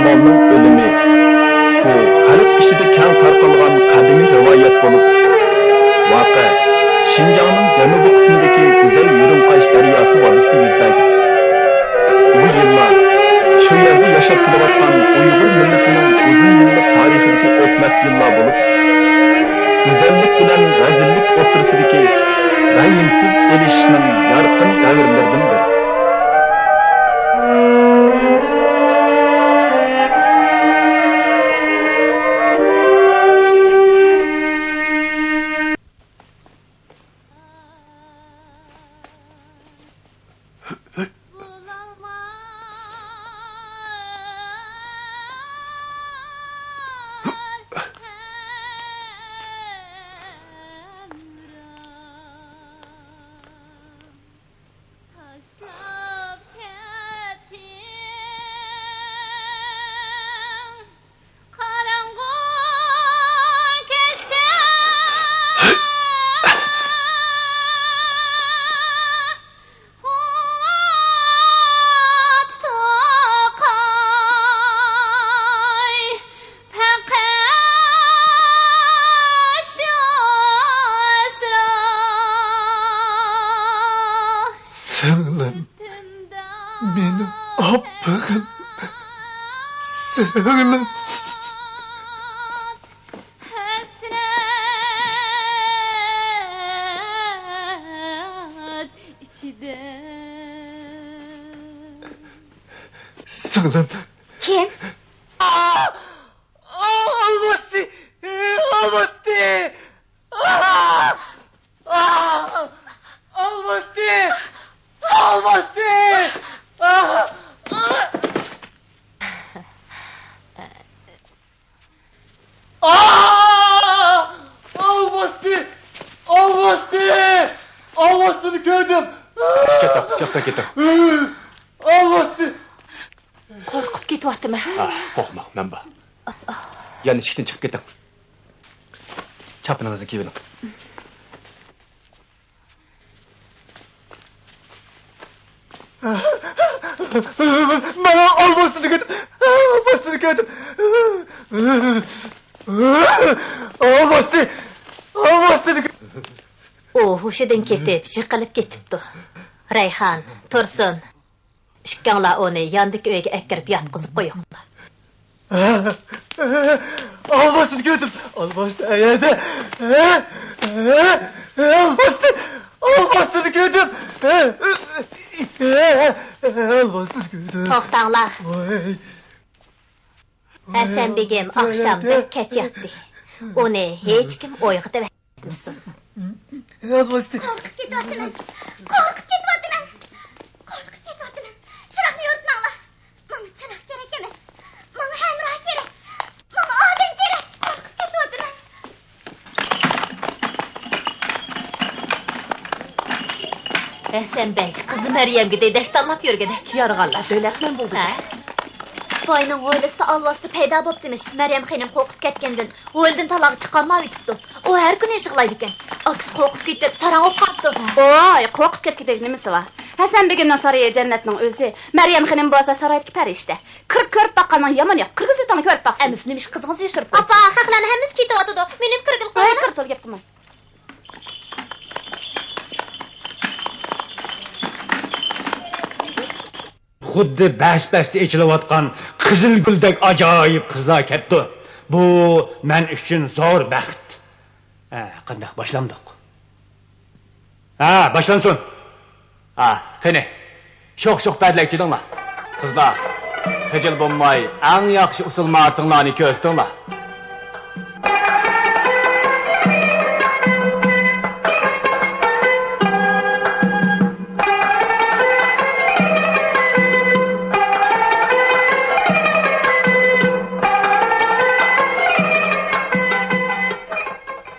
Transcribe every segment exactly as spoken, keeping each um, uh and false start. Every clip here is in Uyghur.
بالىنىڭ ئۆلۈمى، بۇ خەلق ئىچىدە كەڭ تارقالغان قەدىمىي رىۋايەت بولۇپ، ۋەقە شىنجاڭنىڭ جەنۇبىي قىسمىدىكى گۈزەل يۇرۇڭقاش دەرياسى ۋادىسىدا يۈز بەرگەن. بۇ يىللار شۇ يەردە ياشاپ كېلىۋاتقان ئۇيغۇر مىللىتىنىڭ ئۇزۇن يىللىق تارىخىدىكى ئۆچمەس يىللار بولۇپ، گۈزەللىك بىلەن رەزىللىك ئوتتۇرىسىدىكى رەھىمسىز ئېلىشىشنىڭ يارقىن دەۋرلىرىدىن بىرى. تاشلاپ كەتتىڭ قاراڭغۇ كەچتە. قۇۋۋەت تاقاي. پەقەت شۇ ئەسرار سىڭلىم، مېنى ئاپپىغىن، سىڭلىم. ھەسرەت ئىچىدە. سىڭلىم. كىم؟ ئالۋاستى! ئالۋاستى! ئالۋاستى! ئالۋاستى! ئالۋاستى! ئالۋاستى! ئالۋاستىنى كۆردۈم! چىقسا كېتىڭ. ئالۋاستى! قورقۇپ كېتىۋاتىمەن. ھە، قورقماڭ، مەن بار. يان ئىشىكتىن چىقىپ كېتىڭ. چاپىنىڭىزنى كىيىۋېلىڭ. ماڭا ئالۋاستىنى كۆتۈر، ئالۋاستىنى كۆتۈر. ئالۋاستى، ئالۋاستىنى كۆتۈر. ئۇ ھوشىدىن كېتىپ، يىقىلىپ كېتىپتۇ. رەيھان، تۇرسۇن، ئىككىڭلار ئۇنى ياندىكى ئۆيگە ئەكىرىپ ياتقۇزۇپ قويۇڭلار. ئالۋاستىنى كۆردۈم. ئالۋاستى ئەيەردە. ئالۋاستى. ئالۋاستىنى كۆردۈم. ئالۋاستىنى كۆردۈم. توختاڭلار. ۋاي. ھەسەن بېگىم ئاخشام بەك كەچ ياتتى. ئۇنى ھېچكىم ئويغىتىۋەتمىسۇن. ئالۋاستى. قورقۇپ كېتىۋاتىمەن. قورقۇپ كېتىۋاتىمەن. قورقۇپ كېتىۋاتىمەن. چىراغنى يورۇتماڭلار. ماڭا چىراغ كېرەك ئەمەس. ماڭا ھەمراھ كېرەك. ماڭا ئادەم كېرەك. قورقۇپ كېتىۋاتىمەن. ھەسەن بەگ قىزى مەريەمگە دېدەك تاللاپ يۈرگۈدەك. يارىغانلار دۆلەتمەن بولدى. ھە؟ باينىڭ ھويلىسىدا ئالۋاستى پەيدا بوپتىمىش. مەريەم خېنىم قورقۇپ كەتكەندىن ھويلىدىن تالاغا چىقالمايۋېتىپتۇ. ئۇ ھەر كۈنى يىغلايدىكەن. ئاكىسى قورقۇپ كېتىپ، ساراڭ بولۇپ قاپتۇ. ۋاي، قورقۇپ كەتكۈدەك نېمىسى بار؟ ھەسەن بېگىمنىڭ سارىيى جەننەتنىڭ ئۆزى. مەريەم خېنىم بولسا سارايدىكى پەرىشتە. كىرىپ كۆرۈپ باققاننىڭ يامىنى يوق. كىرگۈزۈۋېتىڭ، كۆرۈپ باقسۇن. ئەمىسە نېمە ئىش قىزىڭىزنى يوشۇرۇپ قويدى؟ ئاپا، خەقلەرنىڭ ھەممىسى كېتىۋاتىدۇ. مېنىمۇ كىرگىلى قويۇڭ. كىر، تولا گەپ قىلماي. خۇددى بەش-بەشتە ئېچىلىۋاتقان قىزىل گۈلدەك ئاجايىپ قىزلار كەپتۇ. بۇ مەن ئۈچۈن زور بەخت. ھە، قانداق، باشلامدۇق؟ ھە، باشلانسۇن. ھە، قېنى، شوخ-شوخ پەدىلەك چېلىڭلار. قىزلار، خىجىل بولماي، ئەڭ ياخشى ئۇسسۇل ماھارىتىڭلارنى كۆرسىتىڭلار.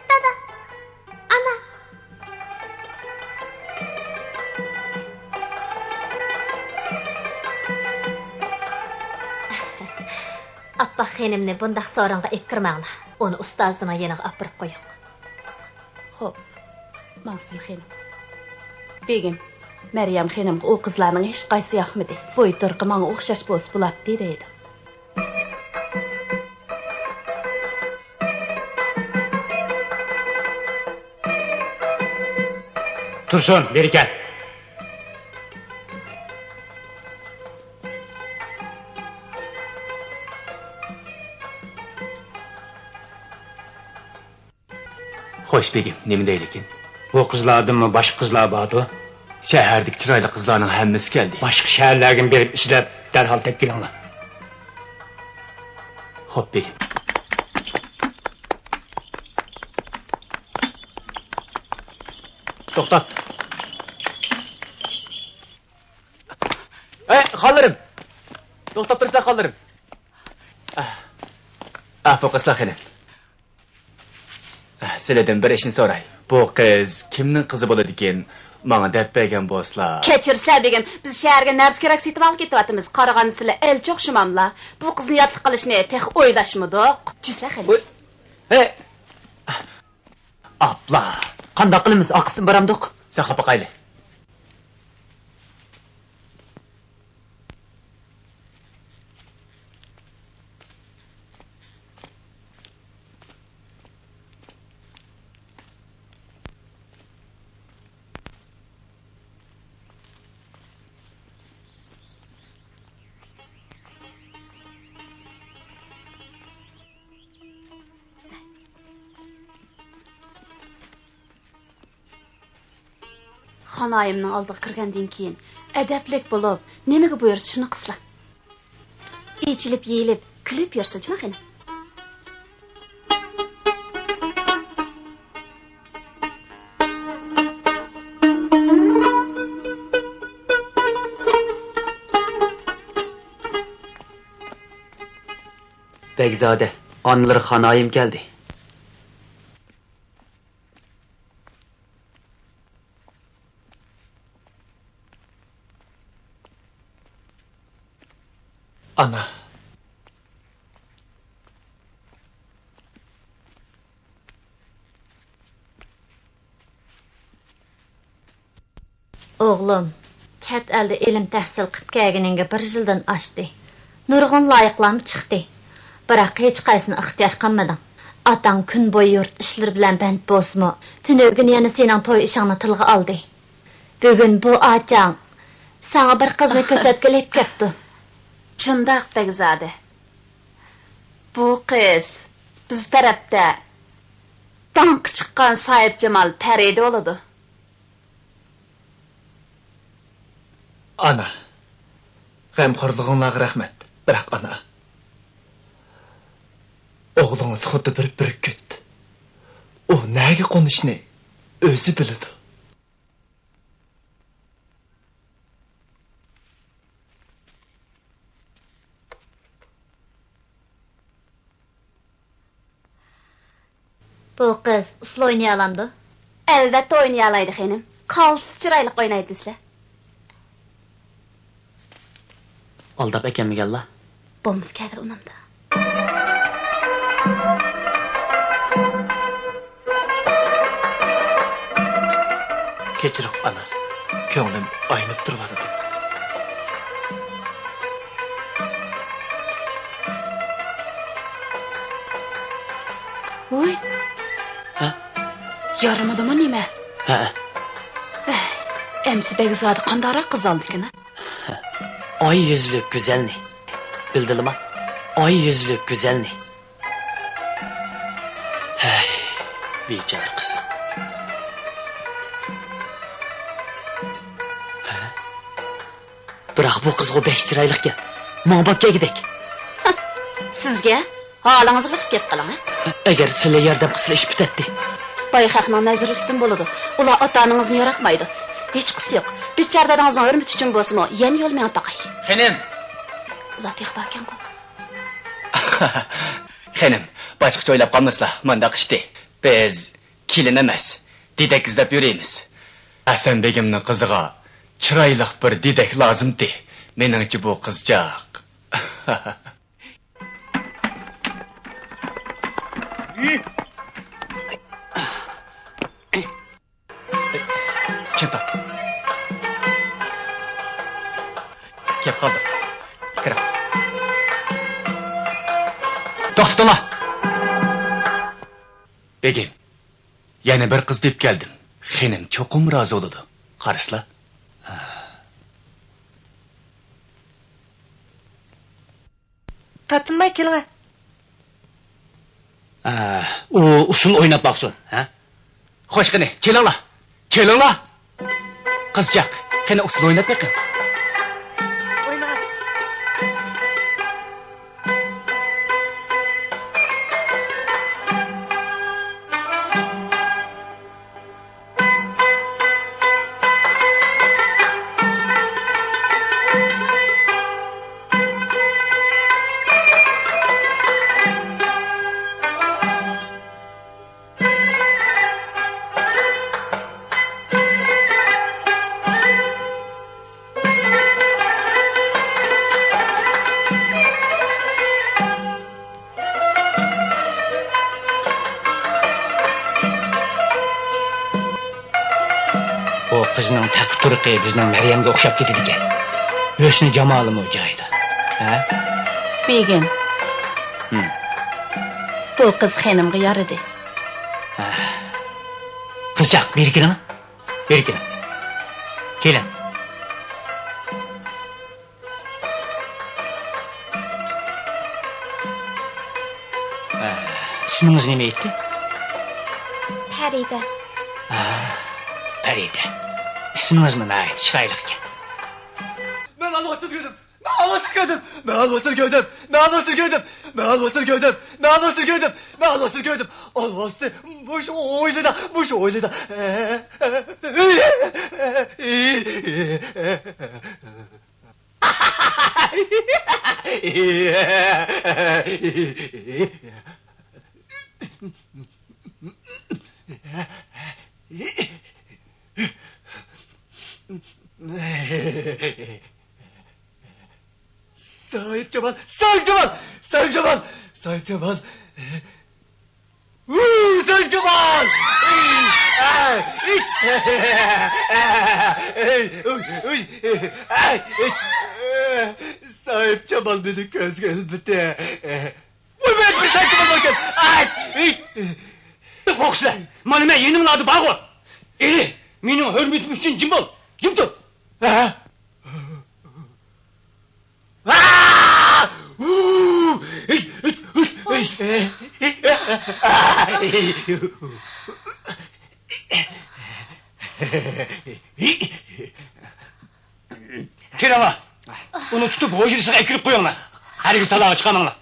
دادا، ئانا. ئاپپاق خېنىمنى بۇنداق سورۇنغا ئېلىپ كىرمەڭلار. ئۇنى ئۇستازىنىڭ يېنىغا ئاپىرىپ قويۇڭ. خوپ، ماڭسۇن خېنىم. بېگىم، مەريەم خېنىمغا ئۇ قىزلارنىڭ ھېچقايسىسى ياقمىدى. بوي-تۇرقى ماڭا ئوخشاش بولسا بولاتتى دەيدۇ. تۇرسۇن، بېرى كەل. خوش، بېگىم، نېمە دەيدىكىن؟ بۇ قىزلاردىنمۇ باشقا قىزلار باردۇ؟ شەھەردىكى چىرايلىق قىزلارنىڭ ھەممىسى كەلدى. باشقا شەھەرلەرگىمۇ بېرىپ ئىزدەپ، دەرھال تېپىپ كېلىڭلار. خوپ، بېگىم. توختاپ. ئەي، خانلىرىم! توختاپ تۇرۇڭلار، خانلىرىم! ئەھ، ئەپۇ قىلسىلا، خېنىم. ئەھ، سىلەردىن بىر ئىشنى سوراي. بۇ قىز كىمنىڭ قىزى بولىدىكىن؟ ماڭا دەپ بەرگەن بولسىلا. كەچۈرسىلە، بېگىم، بىز شەھەرگە نەرسە-كېرەك سېتىۋالغىلى كېتىۋاتىمىز. قارىغاندا سىلەر ئەلچى ئوخشىماملا؟ بۇ قىزنى ياتلىق قىلىشنى تېخى ئويلاشمىدۇق. جۈسە خېنىم. ۋوي. ھەي! ئاپلا! قانداق قىلىمىز؟ ئارقىسىدىن بارامدۇق؟ ساقلاپ باقايلى. خانايىمنىڭ ئالدىغا كىرگەندىن كېيىن، ئەدەپلىك بولۇپ، نېمىگە بۇيرۇسا، شۇنى قىلسىلا. ئېچىلىپ-يېيىلىپ، كۈلۈپ يۈرسىلا، جۇمۇ خېنىم. بەگزادە، ئانىلىرى خانايىم كەلدى. ئانا. ئوغلۇم، چەت ئەلدە ئىلىم تەھسىل قىپ كەلگىنىڭگە بىر يىلدىن ئاشتى. نۇرغۇن لايىقلارمۇ چىقتى. بىراق ھېچقايسىسىنى ئىختىيار قىلمىدىڭ. ئاتاڭ كۈن بويى يۇرت ئىشلىرى بىلەن بەند بولسىمۇ، تۈنۈگۈن يەنە سېنىڭ توي ئىشىڭنى تىلغا ئالدى. بۈگۈن بۇ ئاچاڭ ساڭا بىر قىزنى كۆرسەتكىلى ئېلىپ كەپتۇ. شۇنداق، بەگزادە. بۇ قىز بىز تەرەپتە داڭقى چىققان ساھىبجامال پەرىدە بولىدۇ. ئانا، غەمخورلۇقۇڭلارغا رەھمەت. بىراق، ئانا، ئوغلىڭىز خۇددى بىر بۈركۈت. ئۇ نەگە قونۇشنى ئۆزى بىلىدۇ. بۇ قىز ئۇسسۇل ئوينىيالامدۇ؟ ئەلۋەتتە ئوينىيالايدۇ، خېنىم. قالتىس چىرايلىق ئوينايدۇ دېسىلە. ئالداپ ئەكەلمىگەنلا. بولمىسا كەلگىلى ئۇنامدا. كەچۈرۈڭ، ئانا. كۆڭلۈم ئاينىپ تۇرۇۋاتىدۇ. ۋوي. ھە؟ يارىمىدىمۇ نېمە؟ ھەئە. ئەمسە بەگزادە قانداقراق قىز ئالىدىكىن، ھە؟ ئاي يۈزلۈك گۈزەلنى. بىلدىلىما؟ ئاي يۈزلۈك گۈزەلنى. ھەي، بىچارە قىز. ھە؟ بىراق بۇ قىزغۇ بەك چىرايلىقكەن. ماڭا باپ كەلگۈدەك. سىزگە؟ ھالىڭىزغا بېقىپ گەپ قىلىڭ، ھە؟ ئەگەر سىلەر ياردەم قىلسىلا ئىش پۈتەتتى. باي خەقنىڭ نەزىرى ئۈستۈن بولىدۇ. ئۇلار ئاتا-ئانىڭىزنى ياراتمايدۇ. ھېچقىسى يوق. بىچارە دادىڭىزنىڭ ھۆرمىتى ئۈچۈن بولسىمۇ، يەنە يول مېڭىپ باقاي. خېنىم! ئۇلار تېخى باركەنغۇ. خېنىم، باشقىچە ئويلاپ قالمىسىلا، مانداق ئىشتى. بىز كېلىن ئەمەس، دېدەك ئىزدەپ يۈرىمىز. ھەسەن بېگىمنىڭ قىزىغا چىرايلىق بىر دېدەك لازىمتى. مېنىڭچە بۇ قىزچاق. چىڭ تارت. كەپ قالدۇق. كىرىڭ. توختىتىڭلار! بېگىم، يەنە بىر قىز دېيىپ كەلدىم. خېنىم چوقۇم رازى بولىدۇ. قارىسىلا. تارتىنماي كېلىڭە. ئە، ئۇ ئۇسسۇل ئويناپ باقسۇن، ھە؟ خوش، قېنى، كېلىڭلار. كېلىڭلار. قىزچاق، قېنى ئۇسسۇل ئويناپ بېقىڭ. ئويناڭ. بۇ قىزنىڭ تەقى-تۇرقى بىزنىڭ مەريەمگە ئوخشاپ كېتىدىكەن. ھۆسنى-جامالىمۇ جايىدا. ھە؟ بېگىم. ھىم. بۇ قىز خېنىمغا يارىدى. ھە. قىزچاق، بېرى كېلىڭ. بېرى كېلىڭ. كېلىڭ. ئە، ئىسمىڭىز نېمە ئىدى؟ پەرىدە. ئە، پەرىدە. ئىسمىڭىزمۇ ناھايىتى چىرايلىق ئىكەن. مەن ئالۋاستىنى كۆردۈم. مەن ئالۋاستىنى كۆردۈم. مەن ئالۋاستىنى كۆردۈم. مەن ئالۋاستىنى كۆردۈم. مەن ئالۋاستىنى كۆردۈم. مەن ئالۋاستىنى كۆردۈم. مەن ئالۋاستىنى كۆردۈم. ئالۋاستى مۇشۇ ھويلىدا، مۇشۇ ھويلىدا. ساھىبجامال، ساھىبجامال، ساھىبجامال، ساھىبجامال. ۋۇي، ساھىبجامال! ئەي، ئەي، ئەي، ئۇي، ئۇي، ئەي، ئەي. ساھىبجامال مېنى كۆزگە ئىلمىدى. ۋۇي، مەن بىر ساھىبجامال باركەن. ئەي، ئەي. قورقىسىلەر. مانا مەن يېنىڭلاردا بارغۇ. ئېلى، مېنىڭ ھۆرمىتىم ئۈچۈن جىم بول. جىم تۇر. ھە؟ كېلىڭلار، ئۇنى تۇتۇپ ھۇجرىسىغا ئەكىرىپ قويۇڭلار. ھەرگىز تالاغا چىقارماڭلار.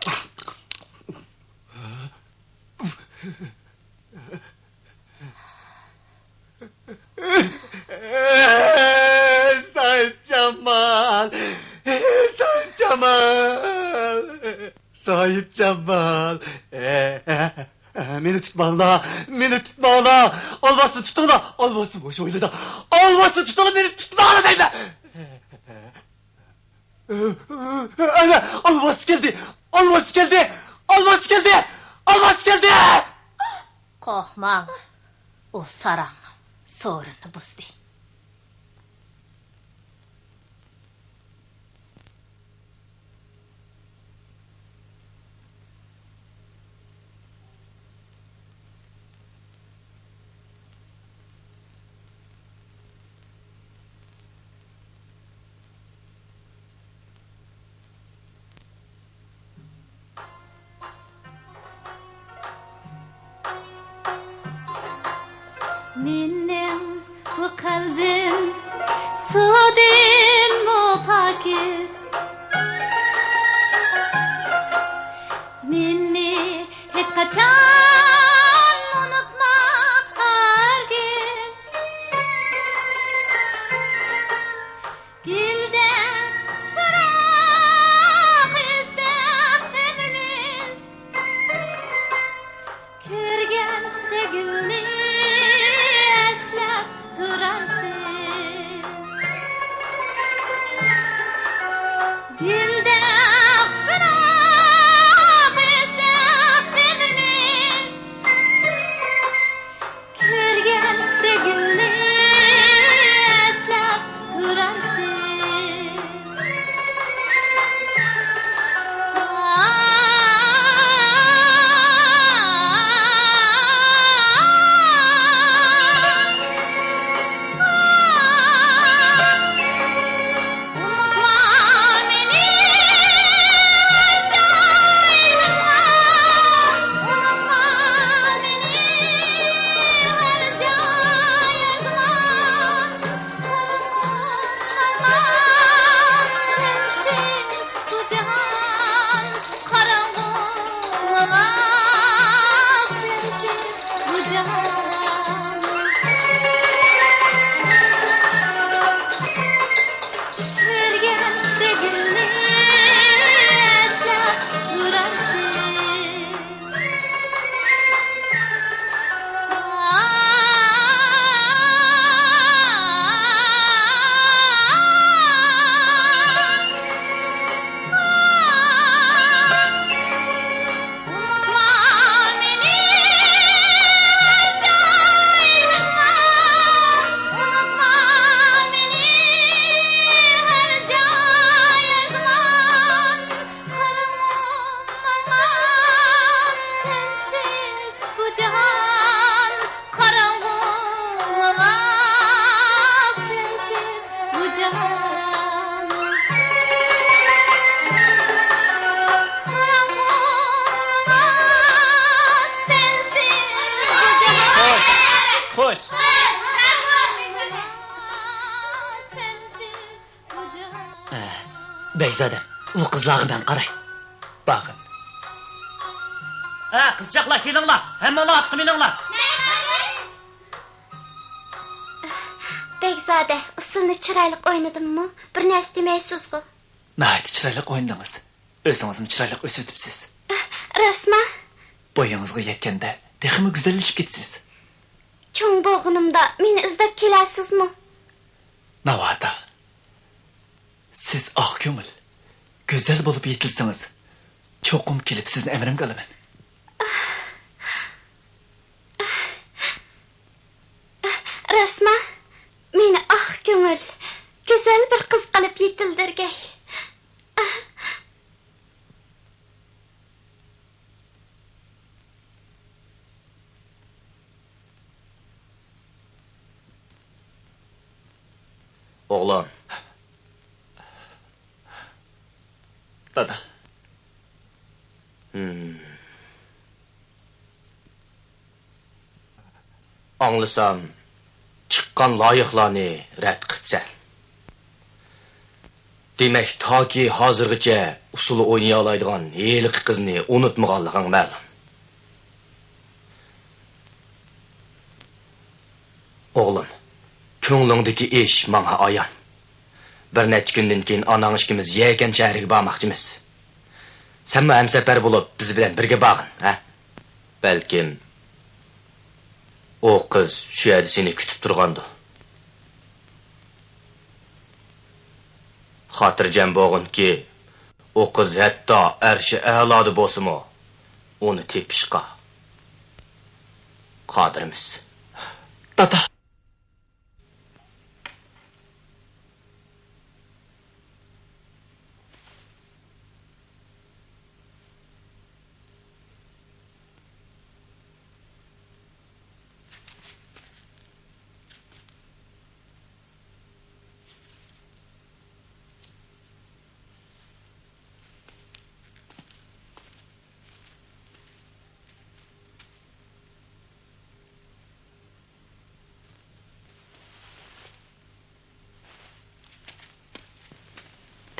ساھىبجامال! ساھىبجامال! ساھىبجامال! مېنى تۇتماڭلار! مېنى تۇتماڭلار! ئالۋاستىنى تۇتۇڭلار! ئالۋاستى مۇشۇ ھويلىدا! ئالۋاستىنى تۇتۇڭلار! مېنى تۇتماڭلار دەيمەن! ئەنە، ئالۋاستى كەلدى! ئالۋاستى كەلدى! ئالۋاستى كەلدى! ئالۋاستى كەلدى! قورقماڭ، ئۇ ساراڭ سورۇننى بۇزدى. مېنىڭ بۇ قەلبىم سۇدىنمۇ پاكىز. مېنى ھېچقاچان ئۇنتۇما ھەرگىز. گۈلدەك چىراغ ئۈزۈپ ئۆمرىمىز، كۆرگەندە گۈلنى ئەسلەپ تۇرارسىز. كۆرگەندە گۈلنى ئەسلەپ تۇرارسىز. قاراڭغۇ ماڭا سەنسىز بۇ جاھان، قاراڭغۇ ماڭا سەنسىز بۇ جاھان. قاراڭغۇ ماڭا سەنسىز بۇ جاھان. خوش، خوش. سەنسىز ئە، بەگزادە، ئۇ قىزلارغا مەن قاراي. باغىم. ئە، قىزچاقلار، كېلىڭلار. ھەممىڭلار ئاتقا مېنىڭلار. بەگزادە، ئۇسسۇلنى چىرايلىق ئوينىدىممۇ؟ بىر نەرسە دېمەيسىزغۇ؟ ناھايىتى چىرايلىق ئوينىدىڭىز. ئۆزىڭىزمۇ چىرايلىق ئۆسۈۋېتىپسىز. راستما؟ بويىڭىزغا يەتكەندە تېخىمۇ گۈزەللىشىپ كېتىسىز. چوڭ بولغىنىمدا مېنى ئىزدەپ كېلەرسىزمۇ؟ ناۋادا. سىز ئاق كۆڭۈل، گۈزەل بولۇپ يېتىلسىڭىز، چوقۇم كېلىپ سىزنى ئەمرىمگە ئالىمەن. راستما؟ مېنى ئاق كۆڭۈل، گۈزەل بىر قىز قىلىپ يېتىلدۈرگەي. ئوغلۇم. دادا. ھىم. ئاڭلىسام، چىققان لايىھىلارنى رەت قىپسەن. دېمەك، تاكى ھازىرغىچە ئۇسسۇل ئوينىيالايدىغان ھېلىقى قىزنى ئۇنتۇمىغانلىقىڭ مەلۇم. ئوغلۇم، كۆڭلۈڭدىكى ئىش ماڭا ئايان. بىر نەچچە كۈندىن كېيىن ئاناڭ ئىككىمىز يەكەن شەھىرىگە بارماقچىمىز. سەنمۇ ھەمسەپەر بولۇپ بىز بىلەن بىرگە بارغىن، ھە؟ بەلكىم ئۇ قىز شۇ يەردە سېنى كۈتۈپ تۇرغاندۇ. خاتىرجەم بولغىنكى، ئۇ قىز ھەتتا ئەرشى ئەلادا بولسىمۇ، ئۇنى تېپىشقا قادىرمىز. دادا!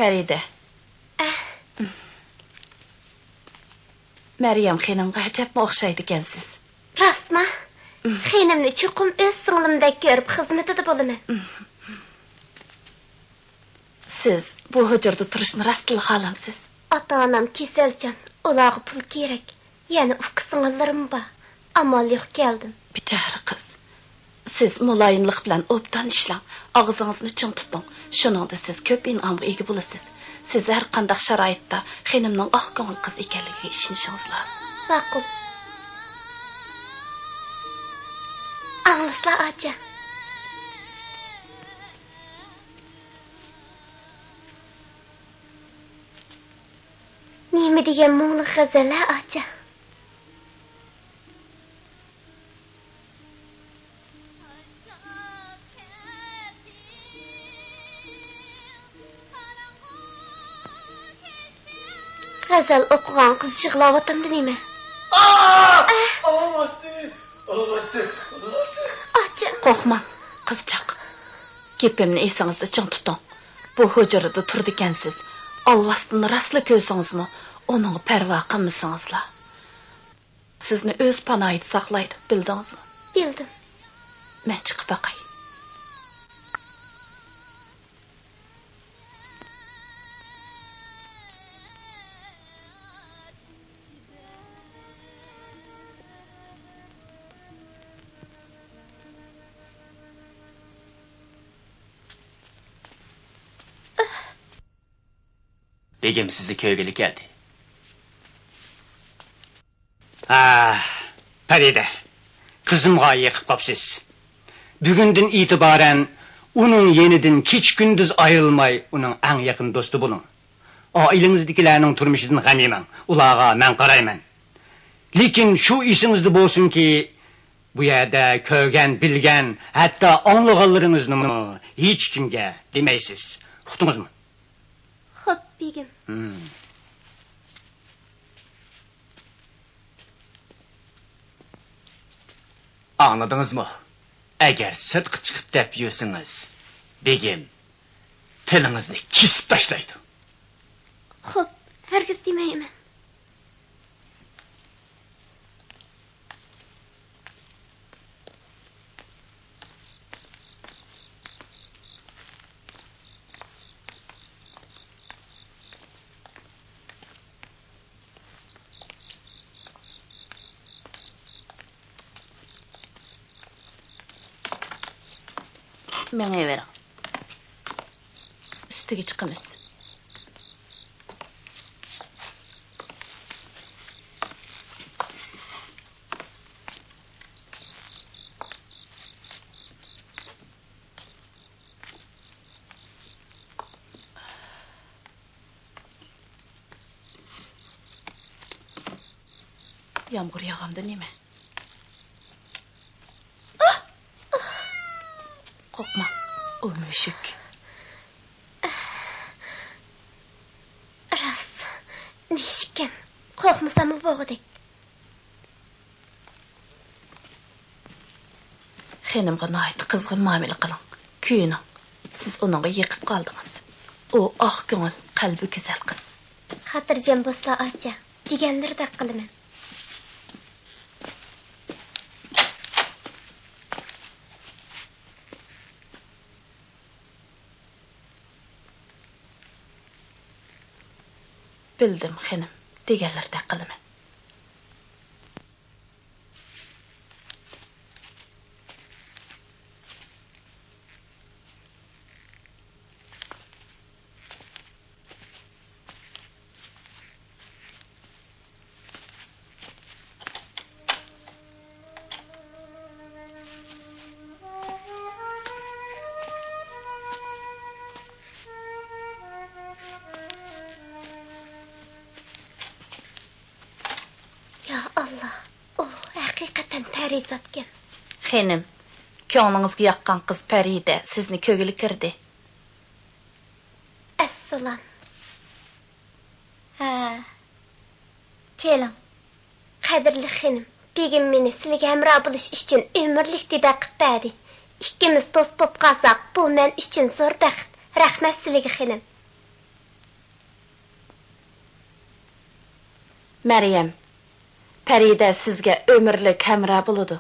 پەرىدە. ئە. مەريەم خېنىمغا ئەجەبمۇ ئوخشايدىكەنسىز. راستما؟ خېنىمنى چوقۇم ئۆز سىڭلىمدەك كۆرۈپ خىزمىتىدە بولىمەن. سىز بۇ ھۇجرىدا تۇرۇشنى راستلا خالامسىز؟ ئاتا-ئانام كېسەلچان، ئۇلارغا پۇل كېرەك. يەنە ئۇكا-سىڭىللىرىم بار. ئامال يوق كەلدىم. بىچارە قىز. سىز مۇلايىملىق بىلەن ئوبدان ئىشلەڭ. ئاغزىڭىزنى چىڭ تۇتۇڭ. شۇنىڭدا سىز كۆپ ئىنئامغا ئىگە بولىسىز. سىز ھەر قانداق شارائىتتا خېنىمنىڭ ئاق كۆڭۈل قىز ئىكەنلىكىگە ئىشىنىشىڭىز لازىم. ماقۇل. ئاڭلىسىلا، ئاچا. نېمە دېگەن مۇڭلۇق غەزەل ھە، ئاچا؟ غەزەل ئوقۇغان قىز يىغلاۋاتامدۇ نېمە؟ ئاھ! ئاۋاستى! ئاۋاستى! ئاۋاستى! ئاچا! قورقماڭ، قىزچاق. گېپىمنى ئېسىڭىزدە چىڭ تۇتۇڭ. بۇ ھۇجرىدا تۇرىدىكەنسىز. ئالۋاستىنى راستلا كۆرسىڭىزمۇ، ئۇنىڭغا پەرۋا قىلمىسىڭىزلا. سىزنى ئۆز پاناھىدا ساقلايدۇ، بىلدىڭىزمۇ؟ بىلدىم. مەن چىقىپ باقاي. بېگىم سىزنى كۆرگىلى كەلدى. ئاھ، پەرىدە، قىزىمغا يېقىپ قاپسىز. بۈگۈندىن ئېتىبارەن ئۇنىڭ يېنىدىن كېچە-كۈندۈز ئايرىلماي، ئۇنىڭ ئەڭ يېقىن دوستى بولۇڭ. ئائىلىڭىزدىكىلەرنىڭ تۇرمۇشىدىن غەم يېمەڭ، ئۇلارغا مەن قارايمەن. لېكىن شۇ ئېسىڭىزدە بولسۇنكى، بۇ يەردە كۆرگەن، بىلگەن، ھەتتا ئاڭلىغانلىرىڭىزنىمۇ ھېچكىمگە دېمەيسىز. ئۇقتىڭىزمۇ؟ خوپ، بېگىم. ھىم. ئاڭلىدىڭىزمۇ؟ ئەگەر سىرتقا چىقىپ دەپ يۈرسىڭىز، بېگىم تىلىڭىزنى كېسىپ تاشلايدۇ. خوپ، ھەرگىز دېمەيمەن. مېڭىۋېرىڭ. ئۈستىگە چىقىمىز. يامغۇر ياغامدۇ نېمە؟ قورقما، ئۇ مۈشۈك. راست، مۈشۈككەن. قورقمىساممۇ بولغۇدەك. خېنىمغا ناھايىتى قىزغىن مۇئامىلە قىلىڭ، كۆيۈنۈڭ. سىز ئۇنىڭغا يېقىپ قالدىڭىز. ئۇ ئاق كۆڭۈل، قەلبى گۈزەل قىز. خاتىرجەم بولسىلا، ئاچا، دېگەنلىرىدەك قىلىمەن. بىلدىم، خېنىم، دېگەنلىرىدەك قىلىمەن. يا ئاللا، ئۇ ھەقىقەتەن پەرىزاتكەن. خېنىم، كۆڭلىڭىزگە ياققان قىز پەرىدە سىزنى كۆرگىلى كىردى. ئەسسالام. ھە. كېلىڭ. قەدىرلىك خېنىم، بېگىم مېنى سىلىگە ھەمراھ بولۇش ئۈچۈن ئۆمۈرلۈك دىدار قىپ بەردى. ئىككىمىز دوست بوپ قالساق، بۇ مەن ئۈچۈن زور بەخت. رەھمەت سىلىگە، خېنىم. مەريەم، پەرىدە سىزگە ئۆمۈرلۈك ھەمراھ بولىدۇ.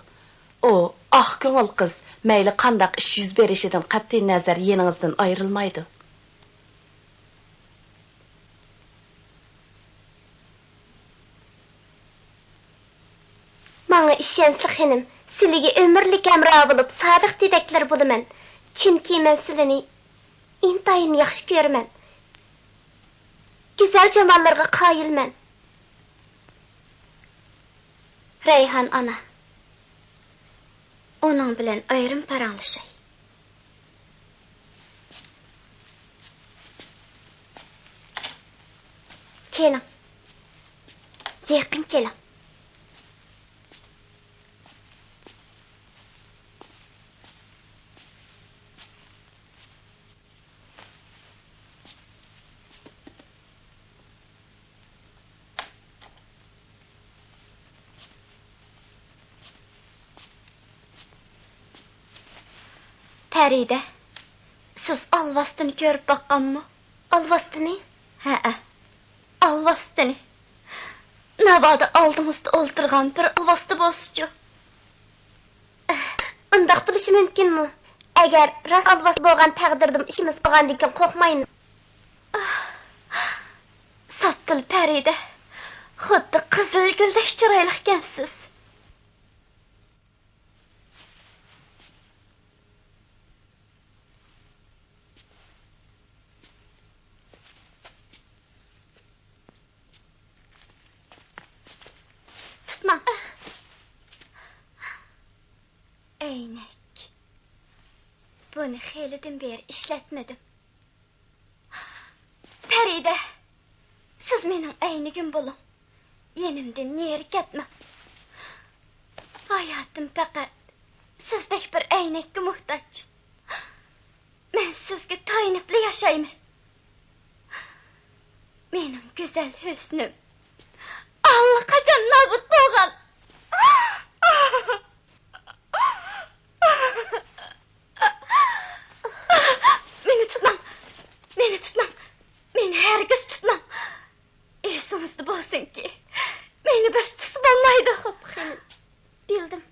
ئۇ ئاق كۆڭۈل قىز، مەيلى قانداق ئىش يۈز بېرىشىدىن قەتئىينەزەر يېنىڭىزدىن ئايرىلمايدۇ. ماڭا ئىشەنسىلە خېنىم، سىلىگە ئۆمۈرلۈك ھەمراھ بولۇپ، سادىق دېدەكلەر بولىمەن. چۈنكى مەن سىلىنى ئىنتايىن ياخشى كۆرىمەن. گۈزەل جاماللىرىغا قايىلمەن. رەيھان ئانا. ئۇنىڭ بىلەن ئايرىم پاراڭلىشاي. كېلىڭ. يېقىن كېلىڭ. پەرىدە، سىز ئالۋاستىنى كۆرۈپ باققانمۇ؟ ئالۋاستىنى؟ ھەئە، ئالۋاستىنى. ناۋادا ئالدىڭىزدا ئولتۇرغان بىر ئالۋاستى بولسىچۇ؟ ئۇنداق بولۇشى مۇمكىنمۇ؟ ئەگەر راست ئالۋاستى بولغان تەقدىردىمۇ ئىككىمىز قالغاندىكىن قورقمايمىز. ساپتىل پەرىدە، خۇددى قىزىل گۈلدەك چىرايلىقكەنسىز. تۇتماڭ. ئەينەك. بۇنى خېلىدىن بېرى ئىشلەتمىدىم. پەرىدە، سىز مېنىڭ ئەينىكىم بولۇڭ. يېنىمدىن نېرى كەتمەڭ. ھاياتىم پەقەت سىزدەك بىر ئەينەككە موھتاج. مەن سىزگە تايىنىپلا ياشايمەن. مېنىڭ گۈزەل ھۆسنۈم ئاللىقاچان نابۇت بولغان. مېنى تۇتماڭ! مېنى تۇتماڭ! مېنى ھەرگىز تۇتماڭ! ئېسىڭىزدە بولسۇنكى، مېنى بىر تۇتسا بولمايدۇ. خوپ، خېنىم. بىلدىم.